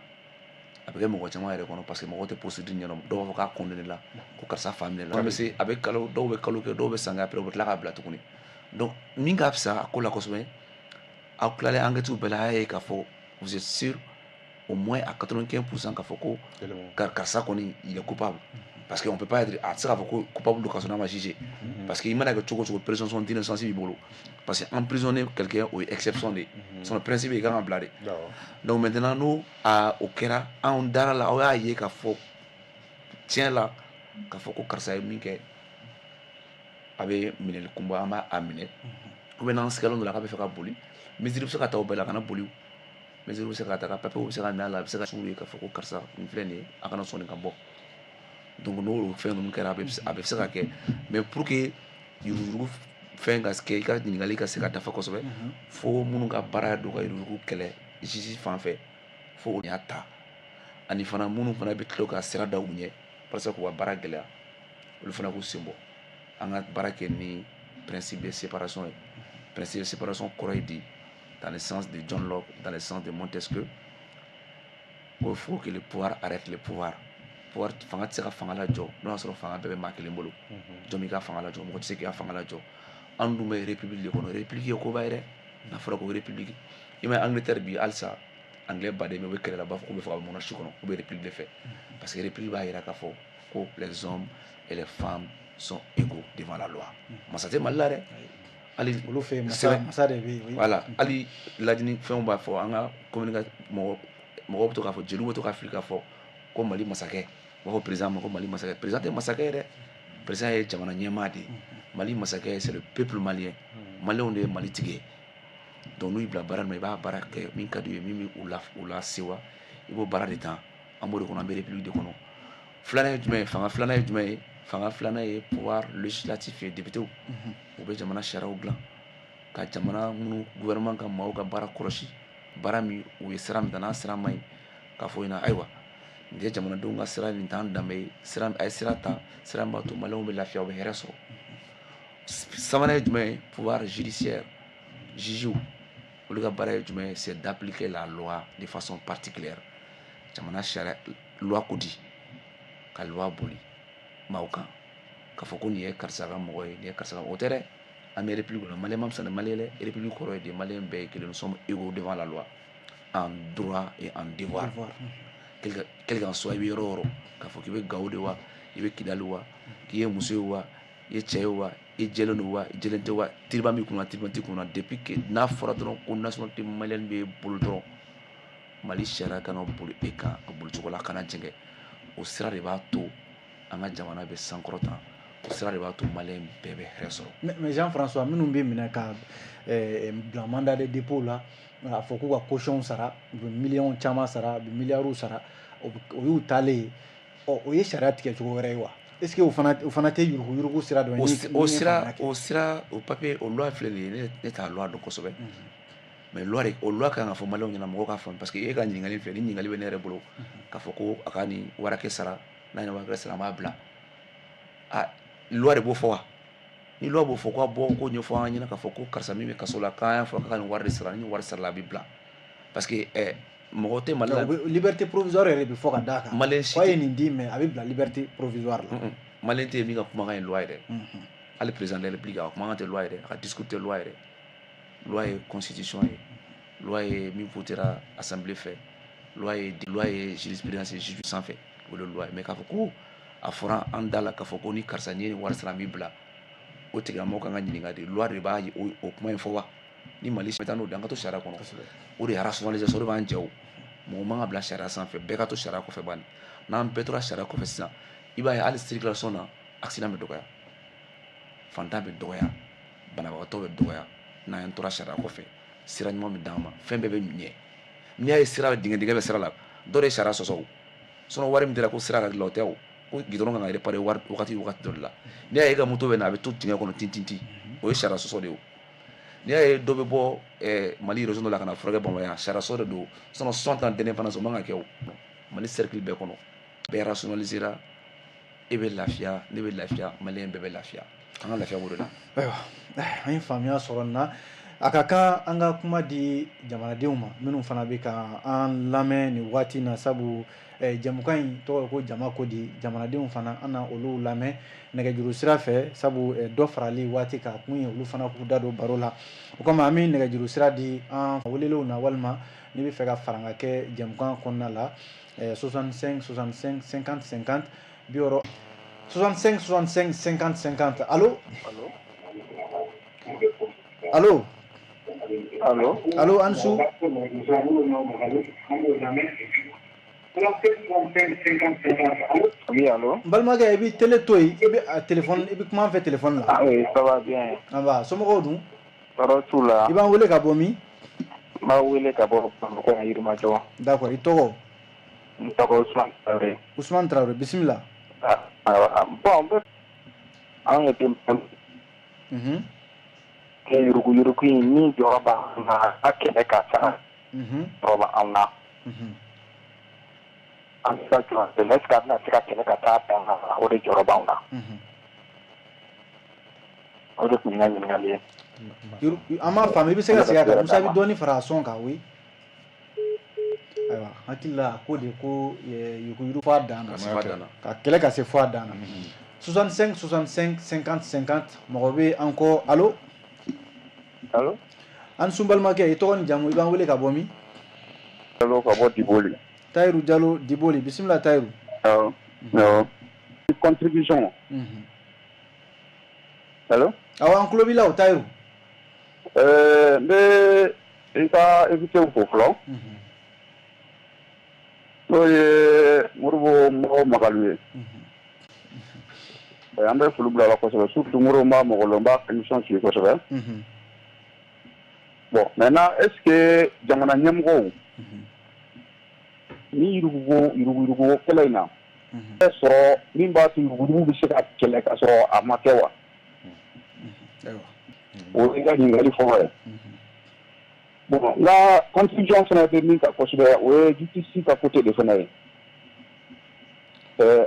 a bɛ kɛ mɔgɔ caman yɛrɛ kɔnɔ, parce que mɔgɔw tɛ procédure ɲɛdɔn. Dɔw b'a fɔ k'a condamné la, ko karisa fa minɛ la. A bɛ se, a bɛ kalo, dɔw bɛ kalo kɛ, dɔw bɛ san kɛ, après u bɛ tila k'a bila tuguni. Donc min ka fisa a ko la kosɛbɛ, aw tilalen enquête bɛɛ la, a y'a ye k'a fɔ vous êtes sûr au moins à 95% k'a fɔ ko karisa kɔni, il est coupable, parce que on peut pas être, a tɛ se k'a fɔ ko coupable don k'a sɔrɔ n'a ma jugé, parce que i mana kɛ cogo o cogo, présomption d'innocence b'i bolo, parce que emprisonner quelqu'un, o ye exception de ye. Sinon principe, i kan ka bila de. Donc maintenant, n'o a o kɛra, anw dara la, aw y'a ye k'a fɔ tiɲɛ la k'a fɔ ko karisa ye min kɛ, a bɛ minɛli kunbɔ, an b'a a minɛ. Ou bien n'an sigalen don la k'a bɛ fɛ ka boli, mesure bɛ se ka ta o bɛɛ la, a kana boli. Mesure bɛ se ka ta, ka papier bɛ se ka minɛ a la, a bɛ se ka sugu ye k'a fɔ ko karisa nin filɛ nin ye, a kana sɔn nin ka bɔ. Donc n'o fɛn ninnu kɛra, a bɛ se ka kɛ. Mais pour que yuruguyurugu fɛn ka kɛ, i ka ɲininkali ka se ka dafa kosɛbɛ, fo minnu ka baara don ka yuruguyurugu kɛlɛ justice fan fɛ, fo o y'a ta, ani fana minnu fana bɛ tila ka sira da u ɲɛ walasa k'u ka baara gɛlɛya, olu fana k'u sen bɔ. An ka baara kɛ ni principe de séparation ye. Principe de séparation kɔrɔ ye di? Dans le sens de John Locke, dans le sens de Montesquieu, il faut que le pouvoir arrête le pouvoir. Pouvoir, fanga tɛ se ka fanga lajɔ n'o y'a sɔrɔ fanga bɛɛ bɛ maa kelen bolo. Jɔn b'i ka fanga lajɔ? Mɔgɔ tɛ se k'i ka fanga lajɔ. An dun bɛ république de kɔnɔ. République ye koba ye dɛ. N'a fɔra ko république, i ma ye Angleterre bi, halisa anglais baden bɛ, u bɛ kɛlɛ la, u b'a fɔ k'u bɛ fɛ ka bɔ monarchie kɔnɔ, k'u bɛ république de fɛ, parce que république b'a jira k'a fɔ ko les hommes et les femmes sont égaux devant la loi. Masa tɛ Mali la dɛ. Hali olu fɛ yen, masa de bɛ yen. Voilà, hali ladini fɛnw b'a fɔ, an ka communication mɔgɔ mɔgɔw bɛ to k'a fɔ, jeliw bɛ to k'a fili k'a fɔ ko Mali masakɛ, u b'a fɔ président ma ko Mali masakɛ. Président tɛ masakɛ ye dɛ, président ye jamana ɲɛmaa de ye. Mali masakɛ, c'est le peuple malien. Maliyɛnw de ye Mali tigi ye. Donc n'u y'i bila baara min na, i b'a baara kɛ min ka d'u ye, min bɛ u la sewa, i b'o baara de ta. An b'o de kɔnɔ, an bɛ république de kɔnɔ. Filanan ye jumɛn ye? Fanga filanan ye jumɛn ye? Fanga filanan ye pouvoir législatif ye, député. U bɛ jamana sariyaw dilan, ka jamana minnu gouvernement ka maaw ka baara kɔlɔsi, baara min u ye sira min ta, n'a sira man ɲi, k'a fɔ ɲɛna: ayiwa, nin tɛ jamanadenw ka sira, nin t'an danbe ye, sira a ye sira ta, sira min b'a to maliyɛnw bɛ lafiya, u bɛ hɛrɛ sɔrɔ. Sabanan ye jumɛn ye? Pouvoir judiciaire, juge. Olu ka baara ye jumɛn ye? C'est d'appliquer la loi de façon particulière. Jamana sariya, loi ko di ka loi boli maaw kan k'a fɔ ko nin ye karisa ka mɔgɔ ye, nin ye karisa ka o tɛ dɛ. An bɛ république kɔnɔ, maliyɛn ma fisa ni maliyɛn dɛ. République kɔrɔ ye di? Maliyɛn bɛɛ ye kelen, nous sommes égaux devant la loi en droit et en devoir. Quel qu'en soit i bɛ yɔrɔ o yɔrɔ, k'a fɔ k'i bɛ Gawo de wa, i bɛ Kidali wa, k'i ye muso ye wa, i ye cɛ ye wa, i jɛlen don wa, i jɛlen tɛ wa, turban b'i kunna, turban t'i kunna, depuis que n'a fɔra dɔrɔn ko nationalité malienne b'e bolo dɔrɔn, Mali sariya kan ka boli e kan a bolicogo la, a kana jɛngɛ. O sira de b'a to an ka jamana bɛ sankɔrɔta, o sira de b'a to malien bɛɛ bɛ hɛrɛ sɔrɔ. Mais Jean François, minnu bɛ minɛ ka bila mandat de dépôt la, a fɔ k'u ka caution sara, u bɛ miliyɔn caman sara, u bɛ miliyariw sara, o y'u taalen ye. Ɔ, o ye sariya tigɛ cogo wɛrɛ ye wa? Est ce que o fana tɛ yuruguyurugu sira dɔ ye? O sira, o papier, o loi filɛ nin ye, ne t'a loi dɔn kosɛbɛ, mais loi de, o loi kan ka fɔ maliyɛnw ɲɛna, mɔgɔw k'a faamu, parce que e ka ɲininkali filɛ, ni ɲininkali bɛ ne yɛrɛ bolo k'a fɔ ko a ka nin wari hakɛ sara, n'a ye wari hakɛ sara, an b'a bila. A loi de b'o fɔ wa? Ni loi b'o fɔ, k'a bɔ k'o ɲɛfɔ an ɲɛna, k'a fɔ ko karisa min bɛ kaso la, k'an y'a fɔ k'a ka nin wari de sara, ni wari sarala, a bɛ bila, parce que mɔgɔ tɛ Mali la. Liberté provisoire yɛrɛ bɛ fɔ ka d'a kan. Malien si tɛ ye nin di, mais a bɛ bila liberté provisoire la. Malien tɛ yen min ka kumakan ye loi ye dɛ. Hali président de la République, a ka kumakan tɛ loi ye dɛ, a ka discours tɛ loi ye dɛ. Loi ye constitution ye, loi ye min votera assemblée fɛ, loi ye jurisprudence juge sanfɛ, o de loi ye. Mais k'a fɔ ko a fɔra an da la k'a fɔ ko ni karisa n'i ye nin wari sara, an b'i bila, o tigilamɔgɔ kan ka ɲininka de. Loi de b'a o kuma in fɔ wa? Ni Mali bɛ taa n'o de, an ka to sariya kɔnɔ, o de ye rationalisation, o de b'an jɛ. O mɔgɔ man ka bila sariya sanfɛ, bɛɛ ka to sariya kɔfɛ. Bani n'an bɛɛ tora sariya kɔfɛ sisan, i b'a ye hali circulation na, accident bɛ dɔgɔya, fantan bɛ dɔgɔya, banabagatɔ bɛ dɔgɔya. N'an tora sariya kɔfɛ, sira ɲuman bɛ d'an ma, fɛn bɛɛ bɛ ɲɛ. N'i y'a ye sira dingɛ dingɛ bɛ sira la, dɔ de ye sariya sɔsɔ. O sinon wari min dira ko sira ka dilan, o tɛ. O ko goudron kan ka réparer wari wagati wagati dɔ de la. N'i y'a ye e ka moto bɛ na, a bɛ to dingɛ kɔnɔ tintintin, o ye sariya sɔsɔ de ye. O n'i y'a ye dɔ bɛ bɔ Mali région dɔ la ka na furakɛ Bamakɔ yan, sariya sɔsɔ de don. Sinon 60 ans d'indépendance, o man ka kɛ. O Mali cercle bɛɛ kɔnɔ, bɛɛ rationalisera, e bɛ lafiya, ne bɛ lafiya, malien bɛɛ bɛ lafiya, an ka lafiya b'o de la. Ayiwa, an ye faamuya sɔrɔ nin na. A ka kan an ka kuma di jamanadenw ma minnu fana bɛ ka an lamɛn nin waati in na, sabu jɛmukan in tɔgɔ ye ko jama ko di. Jamanadenw fana, an na olu lamɛn nɛgɛjuru sira fɛ, sabu dɔ farali waati kan kun ye olu fana k'u da don baro la. O kama an bɛ nɛgɛjuru sira di an welelenw na, walima n'i bɛ fɛ ka fara kɛ jɛmukan kɔnɔna la, 65 65 50 50, 60 65 65 50 50. Allo, allo? Allo? Allo, an su. Oui, allô? N balimakɛ, i bɛ télé to yen, i bɛ a téléphone, i bɛ kuma an fɛ téléphone la. Ah oui, ça va bien. An somɔgɔw dun? Tɔɔrɔ t'u la. I b'an wele ka bɔ min? N b'aw wele ka bɔ Bamakɔ yan, Yirimajɔ. D'accord, i tɔgɔ? N tɔgɔ Usumani Tarawele. Usumani Tarawele, bisimila. Ah, bon, n bɛ anw ye denmisɛnnin kɛ, yuruguyurugu in min jɔyɔrɔ b'an na, a kɛlɛ ka ca, jɔyɔrɔ b'an na. An bɛ se ka jɔ, est ce que a bɛna se ka kɛlɛ ka taa dan na? O de jɔyɔrɔ b'anw na. O de tun ye n ka ɲininkali ye. An m'a faamu, i bɛ se ka segin a kan? Musa, i bɛ dɔɔnin fara a sɔn kan. Oui, ayiwa, hakili la ko de ko yuruguyurugu fɔ a dan na, ka kɛlɛ ka se fɔ a dan na. 65 65 50 50, mɔgɔ bɛ an kɔ. Allo? Allo? An sun, balimakɛ, i tɔgɔ ni jamu, i b'an wele ka bɔ min? Jalo ka bɔ Diboli. Tayiru Jalo, Diboli, bisimila Tayiru. Awɔ awɔ, contribution. Allo? Awɔ, an tulo b'i la o, Tayiru. N bɛ i ka invité fo fɔlɔ, n'o ye Modibo Mɔgɔ Magalu ye. An bɛ foli bila la kosɛbɛ, surtout Modibo, n b'a mɔgɔ lɔn, n b'a émission suivi kosɛbɛ. Bon, maintenant, est ce que jamana ɲɛmɔgɔw ni yurugu yuruguyurugu kɛlɛ in na sɔrɔ min b'a to yuruguyurugu bɛ se ka kɛlɛ ka sɔrɔ a ma kɛ wa? O ye ka ɲininkali fɔlɔ ye. Bon, n ka contribution fana bɛ min kan kosɛbɛ, o ye justice ka côté de fana ye.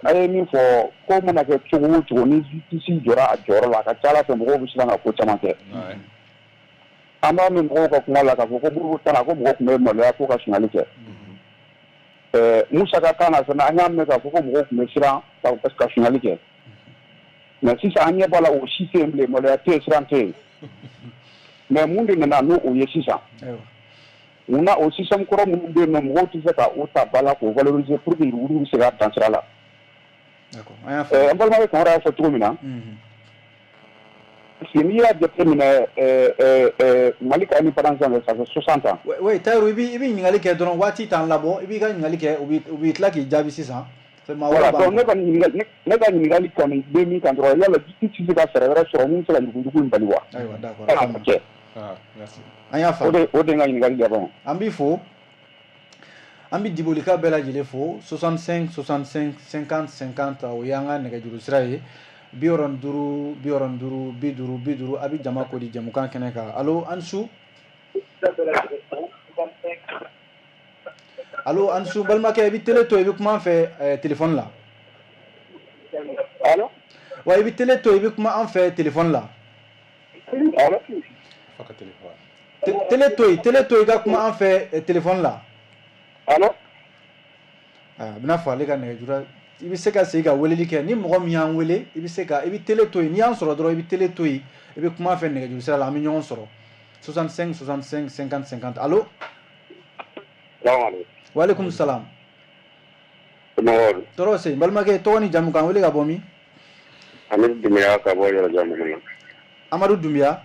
A ye min fɔ ko mana kɛ cogo o cogo, ni justice jɔra a jɔyɔrɔ la, a ka ca Ala fɛ mɔgɔw bɛ siran ka ko caman kɛ. An b'a mɛn mɔgɔw ka kuma la k'a fɔ ko Modibo taara, ko mɔgɔ tun bɛ maloya ko ka sonyali kɛ. Musa ka kan na fana, an y'a mɛn k'a fɔ ko mɔgɔw tun bɛ siran ka sonyali kɛ. Mais sisan an ɲɛ b'a la, o si tɛ yen bilen, maloya tɛ yen, siran tɛ yen. Mais mun de nana n'o ye sisan? Munna o système kɔrɔ minnu bɛ yen nɔ, mɔgɔw tɛ se ka o ta ba la k'o valoriser pour que yuruguyurugu bɛ se ka dan sira la? D'accord, an y'a faamu. An balimakɛ Kamara y'a fɔ cogo min na, parce que n'i y'a jateminɛ, Mali ka indépendance, ça fait 60 ans. Oui, Tayiru, i bɛ ɲininkali kɛ dɔrɔn, waati t'an labɔ. I b'i ka ɲininkali kɛ, u b'i tila k'i jaabi sisan. Voilà, donc ne ka ɲininkali kɔni bɛ min kan dɔrɔn, yala justice tɛ se ka fɛɛrɛ wɛrɛ sɔrɔ mun bɛ se ka yuruguyurugu in bali wa? Ayiwa, d'accord. Yala kɛ. Ah, merci. An y'a faamu. O de ye n ka ɲininkali laban ye. An b'i fo, an bɛ Dibolika bɛɛ lajɛlen fo. 65 65 50 50, o y'an ka nɛgɛjuru sira ye. 65 65 50 50. A bɛ jama ko di jɛmukan kɛnɛ kan. Allo, an su. Allo, an su, balimakɛ. I bɛ télé to, i bɛ kuma an fɛ téléphone la. Allo. Wa, i bɛ télé to, i bɛ kuma an fɛ téléphone la. Allo. Télé to yen, télé to yen, i ka kuma an fɛ téléphone la. Allo. A bɛna fɔ ale ka nɛgɛjuru. I bɛ se ka segin ka weleli kɛ. Ni mɔgɔ min y'an wele, i bɛ se ka, i bɛ télé to yen. N'i y'an sɔrɔ dɔrɔn, i bɛ télé to yen, i bɛ kuma fɛ nɛgɛjuru sira la, an bɛ ɲɔgɔn sɔrɔ. 65 65 50 50. Allo. Salaamaaleykum. Waaleykum salam. Somɔgɔw? Tɔɔrɔ se, balimakɛ. Tɔgɔ ni jamu, k'an wele ka bɔ min? Amidu Dunbiya ka bɔ Yɔrɔjanbugu la. Amadu Dunbiya?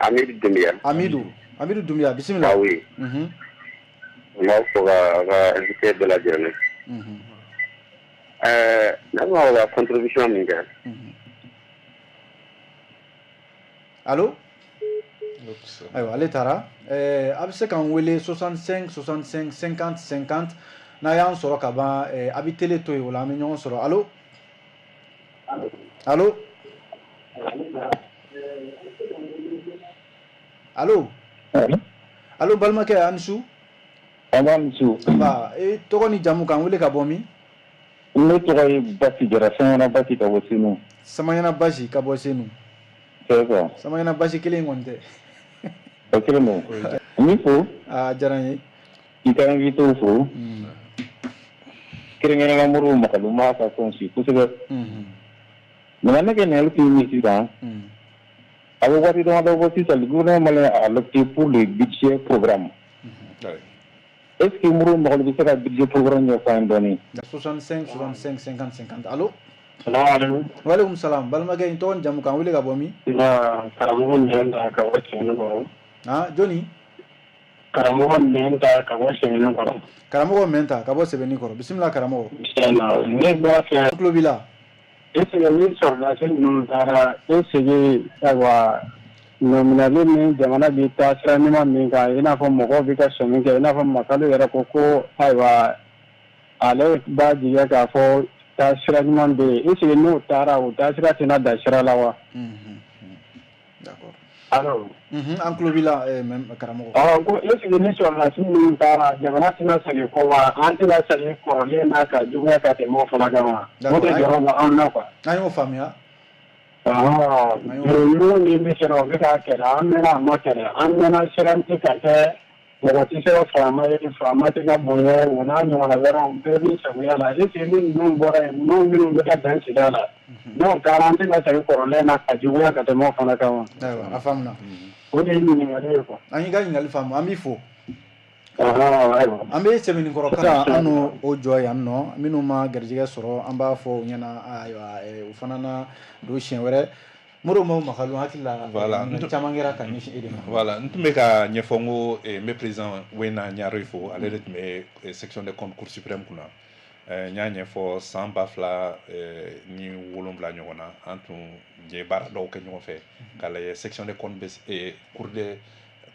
Amidu Dunbiya. Amidu, Amidu Dunbiya, bisimila. Ah oui. N b'aw fo ka aw ka invité bɛɛ lajɛlen. Ne b'a ka contribution min kɛ. Allo. Ayiwa, ale taara. A bɛ se k'an wele 65 65 50 50. N'a y'an sɔrɔ ka ban, a bɛ télé to yen, o la an bɛ ɲɔgɔn sɔrɔ. Allo, allo, allo, allo, balimakɛ, a ni su. An b'a ni su. Nba, e tɔgɔ ni jamu, k'an wele ka bɔ min? Ne tɔgɔ ye Basi Jara, Samaɲana Basi ka bɔ Senu. Samaɲana Basi ka bɔ Senu. C'est ça. Samaɲana Basi kelen in kɔni tɛ? O kelen don. N b'i fo. A diyara n ye. I ka invité fo. Kɛrɛnkɛrɛnnenya Modibo Makalu, n b'a ka fɛnw suit kosɛbɛ. Maintenant, ne ka ɲininkali tun ye min ye sisan, a bɛ waati damadɔ bɔ sisan, le gouvernement malien a adopté pour le budget programme. Est-ce que Modibo Makalu bɛ se ka budget programme ɲɛfɔ an ye dɔɔnin? 65 65 50 50. Allo. Salaamaaleykum. Waaleykum salam, balimakɛ. N tɔgɔ ni jamu, k'an wele ka bɔ min? Karamɔgɔ Nɛnta ka bɔ Sɛbɛnnikɔrɔ. Ah, jɔni? Karamɔgɔ Nɛnta ka bɔ Sɛbɛnnikɔrɔ. Karamɔgɔ Mɛnta ka bɔ Sɛbɛnnikɔrɔ, bisimila karamɔgɔ. Tiɲɛna, ne b'a fɛ. N tulo b'i la. Est ce que ni sɔrɔdasi ninnu taara, est ce que ayiwa nɔminɛli ni jamana bɛ taa sira ɲuman min kan, i n'a fɔ mɔgɔw bɛ ka sɔmi kɛ, i n'a fɔ Makalu yɛrɛ ko ayiwa ale b'a jigiya k'a fɔ taa sira ɲuman bɛ yen, est ce que n'o taara, o taa sira tɛna dan sira la wa? D'accord. Allo. An tulo b'i la, karamɔgɔ. Ɔ, ko est ce que ni sɔrɔdasi ninnu taara, jamana tɛna segin kɔ wa? An tɛna segin kɔrɔlen na ka juguya ka tɛmɛ o fana kan wa? O de jɔrɔ bɛ anw na quoi. An y'o faamuya. Yurugu min bɛ sɔrɔ, o bɛ ka kɛlɛ, an mɛnna a ma kɛlɛ, an mɛnna siran tɛ ka kɛ, mɔgɔ tɛ se ka faama ye, faama tɛ ka bonya, o n'a ɲɔgɔnna wɛrɛw, bɛɛ b'i sagoya la. Est ce que ni ninnu bɔra yen, ninnu minnu bɛ ka dan sigi a la, n'o taara, an tɛna segin kɔrɔlen na ka juguya ka tɛmɛ o fana kan wa? Ayiwa, a faamuna. O de ye ɲininkali ye quoi. An y'i ka ɲininkali faamu, an b'i fo. Ayiwa. An bɛ Sɛbɛnnikɔrɔ kan, an n'o o jɔ yan nɔ. Minnu ma garijɛgɛ sɔrɔ, an b'a fɔ u ɲɛna, ayiwa, u fana na don siɲɛ wɛrɛ. Modibo Makalu, hakili la caman kɛra ka ɲɛsin e de ma. Voilà, n tun bɛ ka ɲɛfɔ n ko n bɛ président Wena Ɲare fo, ale de tun bɛ section des comptes Cour suprême kunna. N y'a ɲɛfɔ, san 2007 ɲɔgɔn na, an tun ye baara dɔw kɛ ɲɔgɔn fɛ k'a lajɛ section des comptes bɛ, cour des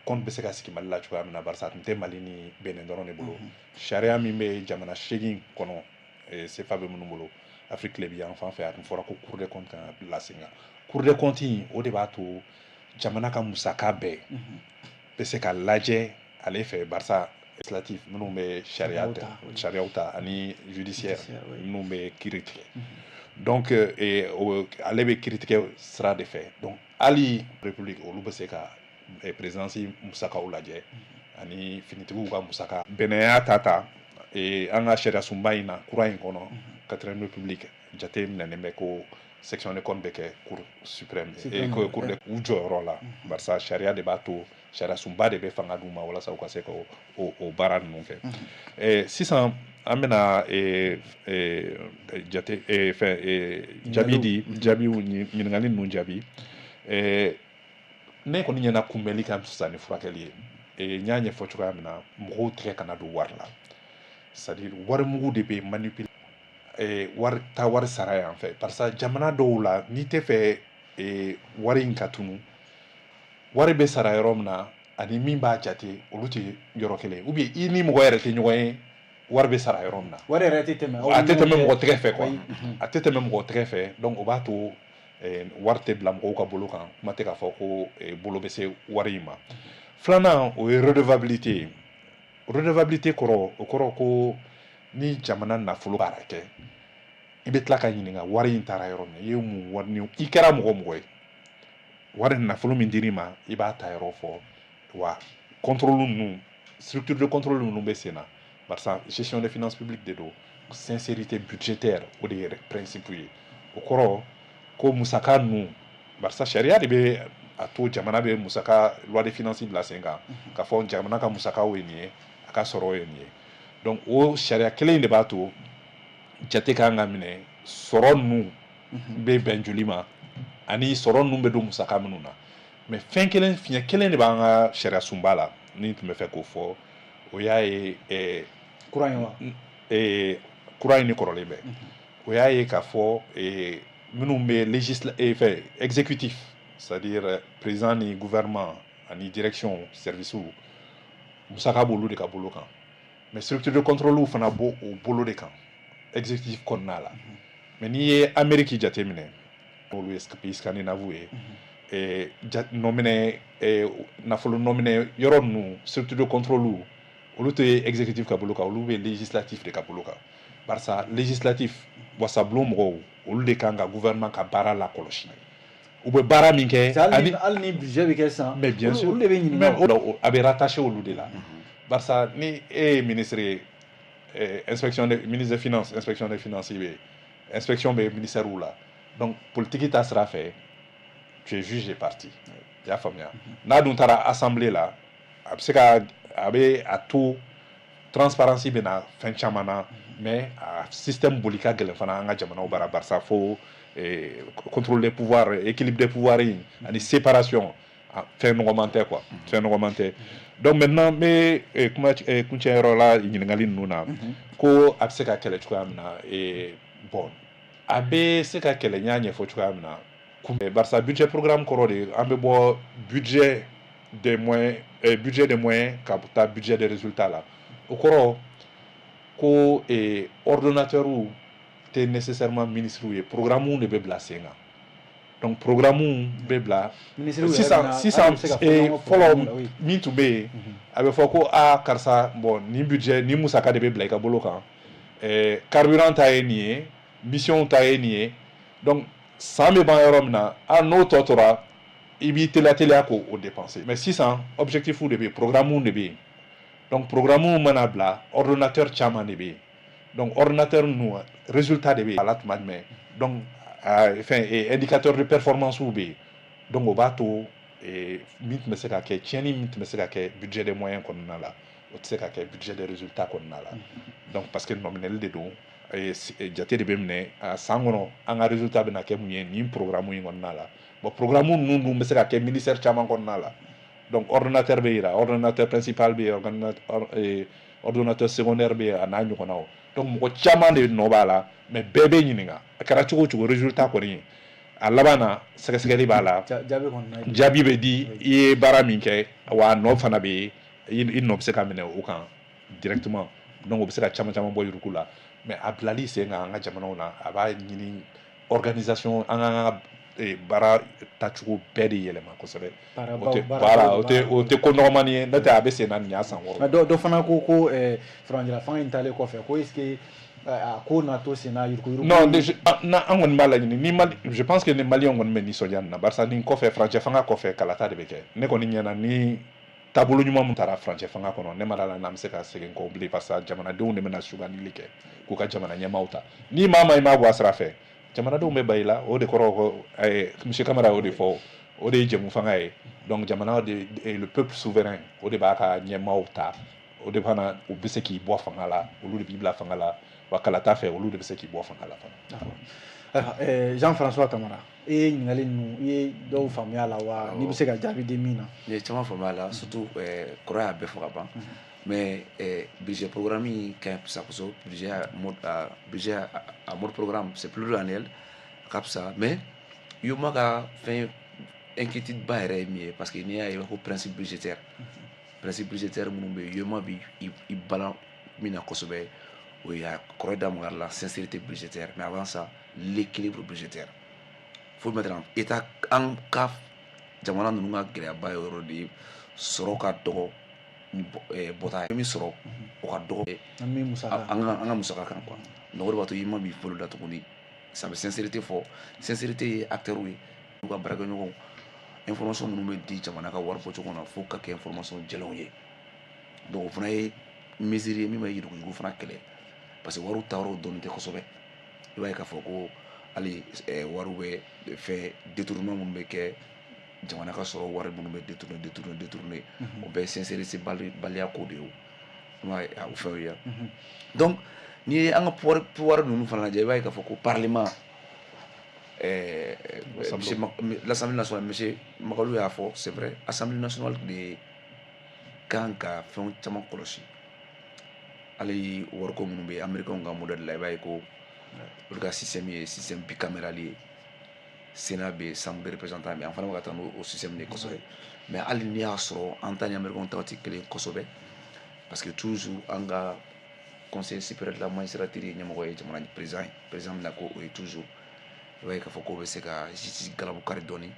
comptes bɛ se ka sigi Mali la cogoya min na, barisa a tun tɛ Mali ni Benin dɔrɔn de bolo. Sariya min bɛ jamana 8 kɔnɔ, CFA bɛ minnu bolo Afrique tilebin yan fan fɛ, a tun fɔra ko cour des comptes kan ka bila sen kan. Cour des comptes in, o de b'a to jamana ka musaka bɛɛ bɛ se ka lajɛ ale fɛ, barisa législatif minnu bɛ sariya ta, sariyaw ta, ani judiciaire minnu bɛ kiiri tigɛ. Donc ale bɛ kiiri tigɛ sira de fɛ. Donc hali république, olu bɛ se ka présidence musakaw lajɛ ani finitigiw ka musaka. Benin y'a ta an ka sariya sunba in na kura in kɔnɔ, quatrième république, jate minɛnen bɛ ko Section de compte bɛ kɛ Cour suprême ye, cour de u jɔyɔrɔ la, barisa sariya de b'a to, sariya sunba de bɛ fanga d'u ma walasa u ka se ka o baara ninnu kɛ. Sisan an bɛna jate fɛn jaabi di, jaabiw, ɲininkali ninnu jaabi. Ne kɔni ɲɛna, kunbɛnli ka fisa ni furakɛli ye. N y'a ɲɛfɔ cogoya min na, mɔgɔw tɛgɛ kana don wari la, c'est à dire warimugu de bɛ manipuler, wari ta, wari sara yan fɛ, parce que jamana dɔw la, n'i tɛ fɛ wari in ka tunu, wari bɛ sara yɔrɔ min na ani min b'a jate, olu tɛ yɔrɔ kelen, ou bien i ni mɔgɔ yɛrɛ tɛ ɲɔgɔn ye wari bɛ sara yɔrɔ min na. Wari yɛrɛ tɛ tɛmɛ. A tɛ tɛmɛ mɔgɔ tɛgɛ fɛ quoi, a tɛ tɛmɛ mɔgɔ tɛgɛ fɛ. Donc o b'a to wari tɛ bila mɔgɔw ka bolo kan, kuma tɛ k'a fɔ ko bolo bɛ se wari in ma. Filanan, o ye redevabilité ye. Redevabilité kɔrɔ, o kɔrɔ ko ni jamana nafolo baara kɛ, i bɛ tila ka ɲininka wari in taara yɔrɔ min, i ye mun wari ni i kɛra mɔgɔ mɔgɔ ye, wari nafolo min dir'i ma, i b'a ta yɔrɔ fɔ. Wa contrôle ninnu, structure de contrôle ninnu bɛ sen na, barisa gestion des finances publiques de don. Sincérité budgétaire, o de ye principe ye. O kɔrɔ ko musaka ninnu, barisa sariya de bɛ a to jamana bɛ musaka, loi de finances bila sen kan, k'a fɔ jamana ka musakaw ye nin ye, a ka sɔrɔ ye nin ye. Donc o sariya kelen in de b'a to jate kan ka minɛ, sɔrɔ ninnu bɛ bɛn joli ma ani sɔrɔ ninnu bɛ don musaka minnu na. Mais fɛn kelen, fiɲɛ kelen de b'an ka sariya sunba la ni n tun bɛ fɛ k'o fɔ, o y'a ye Kura in wa? Kura in ni kɔrɔlen bɛ. O y'a ye k'a fɔ minnu bɛ fɛ exécutif, c'est-à-dire président ni gouvernement ani direction, service, musaka b'olu de ka bolo kan, mais structure de contrôle fana b'o o bolo de kan exécutif kɔnɔna la. Mais n'i ye Amérique jateminɛ, olu ye pays scandinave ye, nɔminɛ, nafolo nɔminɛ yɔrɔ ninnu, structure de contrôle, olu tɛ exécutif ka bolo kan, olu bɛ législatif de ka bolo kan, barisa législatif, wasabulon mɔgɔw, olu de kan ka gouvernement ka baara lakɔlɔsi, u bɛ baara min kɛ. Hali ni budget bɛ kɛ sisan. Mais bien sûr. Olu de bɛ ɲininka. A bɛ rattaché olu de la, barisa ni e ye ministre ye, inspection de ministre des Finances, inspection des finances bɛ yen, inspection bɛ ministère la. Donc politique ta sira fɛ, tu es juge et partie, i y'a faamuya. N'a dun taara assemblée la, a bɛ se ka, a bɛ a to transparence bɛ na fɛn caman na, mais a système boli ka gɛlɛn fana an ka jamanaw bara, barisa fo contrôle des pouvoirs, équilibre des pouvoirs in ani séparation, fɛn nɔgɔman tɛ quoi, fɛn nɔgɔman tɛ. Donc maintenant n bɛ kuma kuncɛyɔrɔ la ɲininkali ninnu na, ko a bɛ se ka kɛlɛ cogoya min na. Bon, a bɛ se ka kɛlɛ, n y'a ɲɛfɔ cogoya min na, barisa budget programme kɔrɔ de, an bɛ bɔ budget des moyens, budget des moyens ka taa budget des résultats la. O kɔrɔ ko ordonnateur tɛ nécessairement ministre ye, programme de bɛ bila sen kan. Donc programme bɛ bila sisan. Sisan, fɔlɔ min tun bɛ yen, a bɛ fɔ ko aa karisa, bon, nin budget, nin musaka de bɛ bila i ka bolo kan, carburant ta ye nin ye, mission ta ye nin ye. Donc san bɛ ban yɔrɔ min na, a n'o tɔ tora, i b'i teliya teliya k'o dépenser. Mais sisan objectif de bɛ yen, programme de bɛ yen. Donc programme mana bila, ordonnateur caman de bɛ yen. Donc ordonnateur ninnu, résultat de bɛ yen a la tuma jumɛn. Donc fɛn indicateur de performance bɛ yen. Donc o b'a to min tun bɛ se ka kɛ tiɲɛni, min tun bɛ se ka kɛ budget des moyens kɔnɔna la, o tɛ se ka kɛ budget des résultats kɔnɔna la. Donc parce que nɔminɛli de don, jate de bɛ minɛ a san kɔnɔ, an ka résultat bɛna kɛ mun ye nin programme in kɔnɔna la. Bon, programme ninnu dun bɛ se ka kɛ ministère caman kɔnɔna la. Donc ordonnateur bɛ yira, ordonnateur principal bɛ yen, ordonnateur secondaire bɛ yen, a n'a ɲɔgɔnnaw. Donc mɔgɔ caman de nɔ b'a la, mais bɛɛ bɛ ɲininka. A kɛra cogo o cogo, résultat kɔni, a laban na, sɛgɛsɛgɛli b'a la, jaabi bɛ di i ye baara min kɛ, wa a nɔ fana bɛ yen, i nɔ bɛ se ka minɛ o kan directement. Donc o bɛ se ka caman caman bɔ yuruku la. Mais a bilali sen kan an ka jamanaw na, a b'a ɲini organisation, an ka baara tacogo bɛɛ de yɛlɛma kosɛbɛ. Voilà, o tɛ ko nɔgɔmani ye, n'o tɛ a bɛ sen na nin y'a san 6. Dɔ fana ko furancɛla fanga in taalen kɔfɛ, ko est ce que a ko na to sen na, yuruguyurugu? Non, an kɔni b'a laɲini ni Mali, je pense que ni Maliyɛnw kɔni bɛ nisɔndiya nin na, barisa nin kɔfɛ, furancɛ fanga kɔfɛ, kalata de bɛ kɛ. Ne kɔni ɲɛna, ni taabolo ɲuman mun taara furancɛ fanga kɔnɔ, ne ma d'a la n'an bɛ se ka segin kɔ bilen, parce que jamanadenw de bɛna sugandili kɛ k'u ka jamana ɲɛmaaw ta. Ni maa maa i m'a bɔ a sira fɛ, Jamanadenw bɛ ban i la, o de kɔrɔ ko monsieur Kamara y'o de fɔ, o de ye jɛmu fanga ye. Donc jamana de, le peuple souverain, o de b'a ka ɲɛmaaw ta, o de fana u bɛ se k'i bɔ fanga la, olu de b'i bila fanga la, wa kalata fɛ, olu de bɛ se k'i bɔ fanga la fana. Jean-François Kamara, e ye ɲininkali ninnu, i ye dɔw faamuya la wa? N'i bɛ se ka jaabi di min na. N ye caman faamuya la, surtout kɔrɔ y'a bɛɛ fɔ ka ban. Mais budget programme in ka ɲi fisa kosɛbɛ. Budget à mode programme, c'est pluriannuel, a ka fisa. Mais UEMOA ka fɛn inquiétude ba yɛrɛ ye min ye, parce que n'i y'a ye, i b'a fɔ principe budgétaire, principe budgétaire minnu bɛ yen, UEMOA bi i balan min na kosɛbɛ, o ye a kɔrɔ da maga la, sincérité budgétaire, mais avant ça, l'équilibre budgétaire. Faut mettre en état an ka jamana ninnu ka gɛlɛyaba ye yɔrɔ de ye, sɔrɔ ka dɔgɔ ni bɔta ye, min sɔrɔ o ka dɔgɔ an ka musaka kan quoi. Donc o de b'a to i ma b'i bolo da tuguni. Ça bɛ sincérité fɔ, sincérité ye acteurs ye, n'u ka baarakɛɲɔgɔnw, information minnu bɛ di jamana ka wari bɔcogo na, fo ka kɛ information jɛlenw ye. Donc o fana ye mesure ye min bɛ yuruguyurugu fana kɛlɛ, parce que wariw taayɔrɔw dɔnnen tɛ kosɛbɛ. I b'a ye k'a fɔ ko hali wariw bɛ fɛn détournement minnu bɛ kɛ, jamana ka sɔrɔ wari minnu bɛ détourner, détourner, détourner, o bɛɛ ye sincérité baliya ko de ye. O i m'a ye o fɛnw ye. Donc n'i ye an ka pouvoir ninnu fana lajɛ, i b'a ye k'a fɔ ko parlement, l'Assemblée nationale, monsieur Makalou y'a fɔ, c'est vrai, Assemblée nationale de kan ka fɛn caman kɔlɔsi. Hali wariko minnu bɛ yen, américains ka modèle la, i b'a ye ko olu ka système ye système bicaméral ye, Sénat bɛ yen, chambre des représentants bɛ yen. An fana bɛ ka taa n'o système de ye kosɛbɛ. Mais hali n'i y'a sɔrɔ an ta ni américains ta tɛ kelen kosɛbɛ, parce que toujours an ka Conseil supérieur de la magistrature ye ɲɛmɔgɔ ye jamana président ye, président bɛna ko o ye toujours. I b'a ye k'a fɔ k'o bɛ se ka justice galabu kari dɔɔni,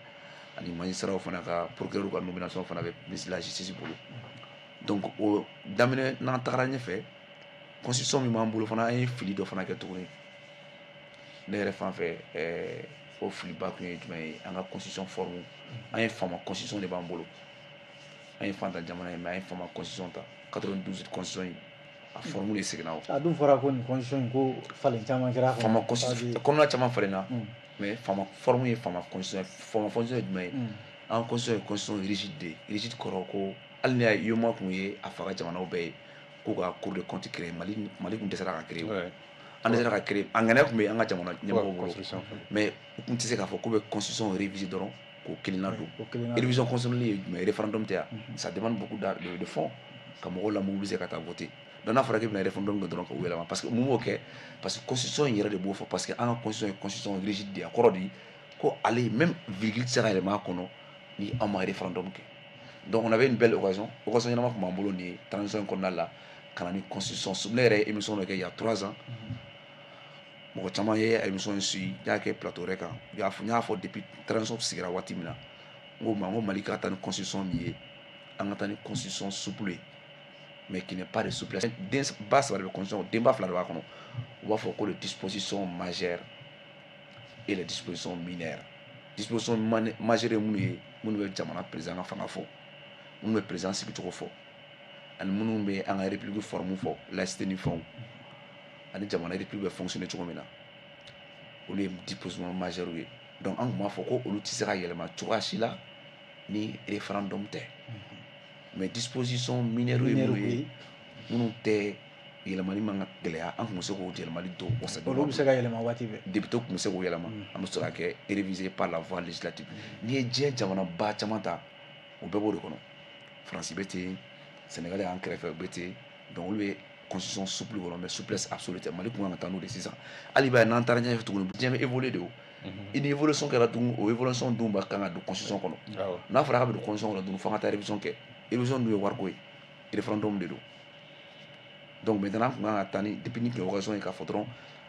ani magistrat fana ka procureur ka nomination fana bɛ ministre de la Justice bolo. Donc o daminɛ, n'an tagara ɲɛfɛ, constitution min b'an bolo fana, an ye fili dɔ fana kɛ tuguni. Ne yɛrɛ fan fɛ, o filiba kun ye jumɛn ye? An ka constitution forme, an ye faama constitution de b'an bolo. An ye fantan jamana ye, mais an ye faama constitution ta. 92 constitution in, a forme de seginna o. A dun fɔra ko nin constitution in, ko falen caman kɛra a kɔnɔ. Faama constitution kɔnɔna caman falenna, mais faama forme ye faama constitution ye. Faama constitution ye jumɛn ye? An ka constitution ye constitution rigide de ye. Rigide kɔrɔ ko hali ni y'a ye, UEMOA kun ye a fa ka jamanaw bɛɛ ye k'u ka Cour de compte créer, Mali kun dɛsɛra ka créer. O an dɛsɛra ka créer, a ŋaniya tun bɛ an ka jamana ɲɛmɔgɔw bolo, mais u tun tɛ se k'a fɔ k'u bɛ constitution réviser dɔrɔn k'o kelenna don. Révision constitutionnelle ye jumɛn ye? Référendum tɛ yan, ça demande beaucoup de fonds ka mɔgɔw la mobiliser ka taa voter. Donc n'a fɔra k'i bɛna référendum kɛ dɔrɔn k'o yɛlɛma, parce que mun b'o kɛ? Parce que constitution in yɛrɛ de b'o fɔ, parce que an ka constitution ye constitution rigide de ye. A kɔrɔ di ko ale même virgule tɛ se ka yɛlɛma a kɔnɔ ni an ma référendum kɛ. Donc on avait une belle occasion, occasion ɲɛnama tun b'an bolo nin ye transition in kɔnɔna la, ka na ni constitution. Ne yɛrɛ ye émission dɔ kɛ il y a 3 ans, mɔgɔ caman ye émission in suivi, n y'a kɛ plateau wɛrɛ kan. N y'a fɔ depuis transition sigira waati min na, n ko ma, n ko Mali ka taa ni constitution min ye, an ka taa ni constitution souple ye, mais qui n'est pas de souplesse. Den ba saba de bɛ constitution, denba fila de b'a kɔnɔ. U b'a fɔ ko les dispositions majeures et les dispositions mineures. Disposition majeure ye minnu ye, minnu bɛ jamana président ka fanga fɔ, minnu bɛ président sigicogo fɔ, ani minnu bɛ an ka république forme fɔ, laïcité ni fɛnw, ani jamana république bɛ fonctionner cogo min na, olu ye disposition majeure ye. Donc an tun b'a fɔ ko olu tɛ se ka yɛlɛma cogoya si la ni référendum tɛ. Mais disposition mineure ye minnu ye, minnu tɛ yɛlɛmani man ka gɛlɛya, an tun bɛ se k'o yɛlɛmali don wasa. Olu bɛ se ka yɛlɛma waati bɛɛ. Député tun bɛ se k'o yɛlɛma, an bɛ sɔrɔ ka kɛ réviser par la voie législative. N'i ye diɲɛ jamanaba caman ta, o bɛɛ b'o de kɔnɔ. Faransi bɛ ten, Sénégal y'an kɛrɛfɛ, o bɛ ten. Donc olu bɛ constitution souple kɔnɔ, mais souplesse absolue tɛ. Mali kun kan ka taa n'o de sisan. Hali b'a ye, n'an taara ɲɛfɛ tuguni, diɲɛ bɛ évoluer de. O i ni évolution kɛra tugun, o évolution dun b'a kan ka don constitution kɔnɔ. N'a fɔra k'a bɛ don constitution kɔnɔ dun, fo an ka taa révision kɛ. Révision dun ye wariko ye, référendum de don. Donc maintenant, an kun kan ka taa ni depuis ni tun ye occasion ye k'a fɔ dɔrɔn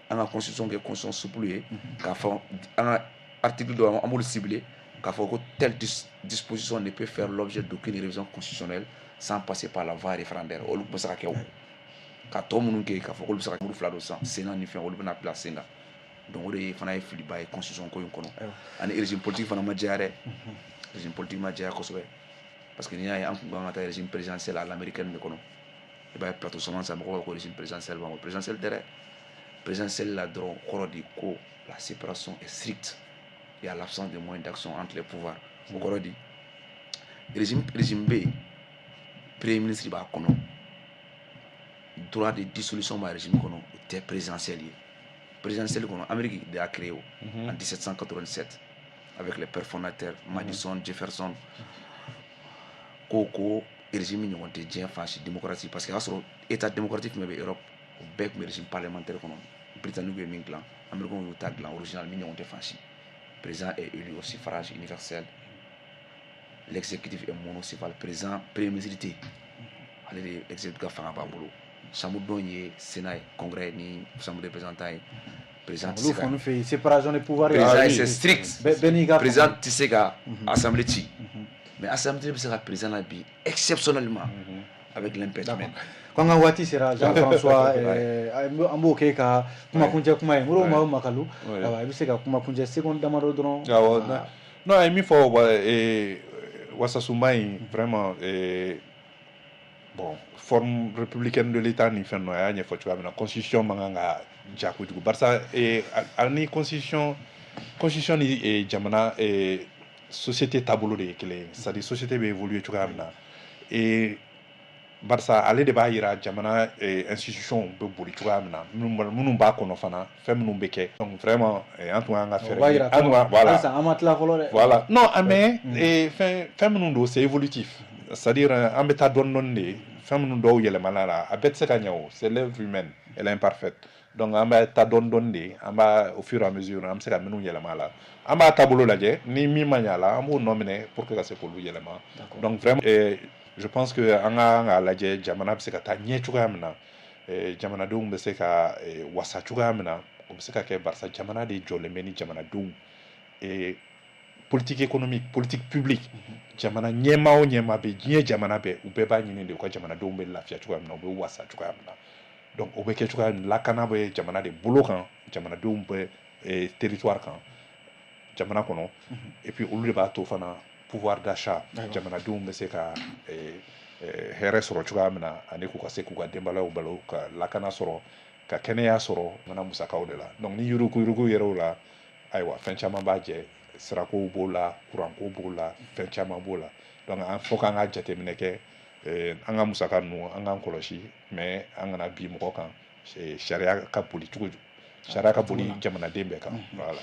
an ka constitution kɛ constitution souple ye, k'a fɔ an ka article dɔ, an b'olu cibler k'a fɔ ko telle disposition ne peut faire l'objet d'aucune révision constitutionnelle sans passer par la voie référendaire. Olu tun bɛ se ka kɛ o ka tɔ minnu kɛ, k'a fɔ k'olu bɛ se ka muru fila don sisan, Sénat ni fɛn, olu bɛna bila sen kan. Donc o de fana ye filiba ye constitution ko in kɔnɔ. Ani régime politique fana ma jɛya dɛ, régime politique ma jɛya kosɛbɛ, parce que n'i y'a ye, an kun kan ka taa régime présidentiel à l'américaine de kɔnɔ. I b'a ye plateau caman san, mɔgɔw b'a fɔ ko régime présidentiel b'an bolo. Présidentiel tɛ dɛ. Présidentielle la dɔrɔn, kɔrɔ di ko la séparation est stricte, il y a l'absence de moyens d'action entre les pouvoirs. O kɔrɔ di, régime bɛ yen, premier ministre b'a kɔnɔ, droit de dissolution b'a régime kɔnɔ, o tɛ présidentiel ye. Présidentiel kɔnɔ, Amérique de y'a créé o en 1787 avec les pères fondateurs Madison, Jefferson. Ko régime ɲɔgɔn tɛ diɲɛ fan si démocratie, parce que a y'a sɔrɔ état démocratique fɛn bɛ Europe, o bɛɛ tun bɛ régime parlementaire kɔnɔ. Britannique ye min dilan, Américains y'u ta dilan original, min ɲɔgɔn tɛ fan si. Président est élu au suffrage universel, l'exécutif est monocéphale. Président, premier ministre tɛ yen, ale de exécutif ka fanga b'a bolo. Chambre dɔ ye Sénat ye, congrès ni chambre des représentants ye. Président tɛ se ka Olu fɛ yen, séparation des pouvoirs. Président, c'est strict. Bɛɛ n'i ka Président tɛ se ka assemblée ci, mais assemblée bɛ se ka président la bi exceptionnellement avec l'impeachment. Ko an ka waati sera, Jean-François, an b'o kɛ ka kumakuncɛ kuma ye. Modibo Mahu Makalu, ayiwa, i bɛ se ka kumakuncɛ seconde damadɔ dɔrɔn. Awɔ, non, a ye min fɔ wasasunba in, vraiment, bon, forme républicaine de l'État ni fɛn ninnu, a y'a ɲɛfɔ cogoya min na, constitution man kan ka ja kojugu, barisa ani constitution ni jamana société taabolo de ye kelen ye. C'est à dire société bɛ évoluer cogoya min na, barisa ale de b'a yira jamana institution bɛ boli cogoya min na, minnu b'a kɔnɔ fana, fɛn minnu bɛ kɛ. Donc vraiment, an tun kan ka fɛɛrɛ kɛ. An tun, voilà, halisa an ma tila fɔlɔ dɛ. Voilà, non, mais fɛn minnu don, c'est évolutif, c'est à dire an bɛ taa dɔɔni dɔɔni de. Fɛn minnu dɔw yɛlɛmana la, a bɛɛ tɛ se ka ɲɛ o, c'est l'œuvre humaine, elle est imparfaite. Donc an bɛ taa dɔɔni dɔɔni de, an b'a au fur et à mesure, an bɛ se ka minnu yɛlɛma a la, an b'a taabolo lajɛ, ni min ma ɲɛ a la, an b'o nɔ minɛ pour que ka se k'olu yɛlɛma. Donc vraiment, je pense que an ka kan k'a lajɛ jamana bɛ se ka taa ɲɛ cogoya min na, jamanadenw bɛ se ka wasa cogoya min na, o bɛ se ka kɛ, barisa jamana de jɔlen bɛ ni jamanadenw. Politique économique, politique publique, jamana ɲɛmaa o ɲɛmaa bɛ diɲɛ, jamana bɛɛ, u bɛɛ b'a ɲini de u ka jamanadenw bɛ lafiya cogoya min na, u bɛ wasa cogoya min na. Donc o bɛ kɛ cogoya min, lakana bɛ jamana de bolo kan, jamanadenw bɛ territoire kan, jamana kɔnɔ, et puis olu de b'a to fana pouvoir d'achat, jamanadenw bɛ se ka hɛrɛ sɔrɔ cogoya min na, ani k'u ka se k'u ka denbayaw balo, ka lakana sɔrɔ, ka kɛnɛya sɔrɔ, jamana musakaw de la. Donc ni yuruku yuruku yɛrɛw la, ayiwa, fɛn caman b'a jɛ, sirakow b'o la, kuranko b'o la, fɛn caman b'o la. Donc an fo k'an ka jateminɛ kɛ an ka musaka ninnu, an k'an kɔlɔsi, mais an kana bin mɔgɔ kan. Sariya ka boli cogo, sariya ka boli jamanaden bɛɛ kan, voilà.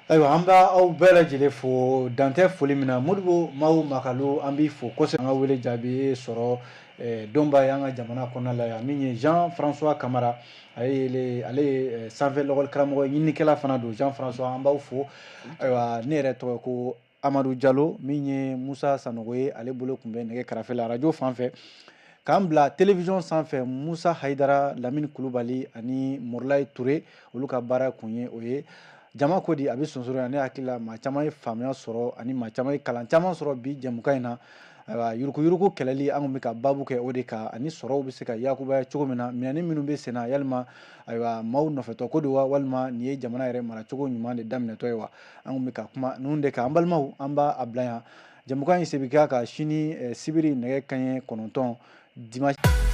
Ayiwa, an b'a aw bɛɛ lajɛlen fo, dantɛ foli min na. Modibo Mahu Makalu, an b'i fo kosɛbɛ, an ka wele jaabi sɔrɔ donba ye an ka jamana kɔnɔna la yan. Min ye Jean François Kamara, ale ye sanfɛ lɔgɔli karamɔgɔ ye, ɲininikɛla fana don. Jean François, an b'aw fo. Ayiwa, ne yɛrɛ tɔgɔ ko Amadu Jalo, min ye Musa Sanogo ye, ale bolo tun bɛ nɛgɛ karafe la arajo fan fɛ, k'an bila télévision sanfɛ, Musa Hayidara, Lamini Kulubali ani Morilayi Ture, olu ka baara kun ye o ye. Jama ko di a bɛ sonsoro yan. Ne hakili la, maa caman ye faamuya sɔrɔ ani maa caman ye kalan caman sɔrɔ bi jɛmukan in na. Ayiwa, yuruguyurugu kɛlɛli, an kun bɛ ka baabu kɛ o de kan, ani sɔrɔw bɛ se ka yakubaya cogo min na, minɛni minnu bɛ sen na, yalima ayiwa, maaw nɔfɛtɔ ko don wa, walima nin ye jamana yɛrɛ maracogo ɲuman de daminɛtɔ ye wa? An kun bɛ ka kuma ninnu de kan. An balimaw, an b'a a bila yan. Jɛmukan in segin ka sini sibiri nɛgɛ kanɲɛ 9 dimanche.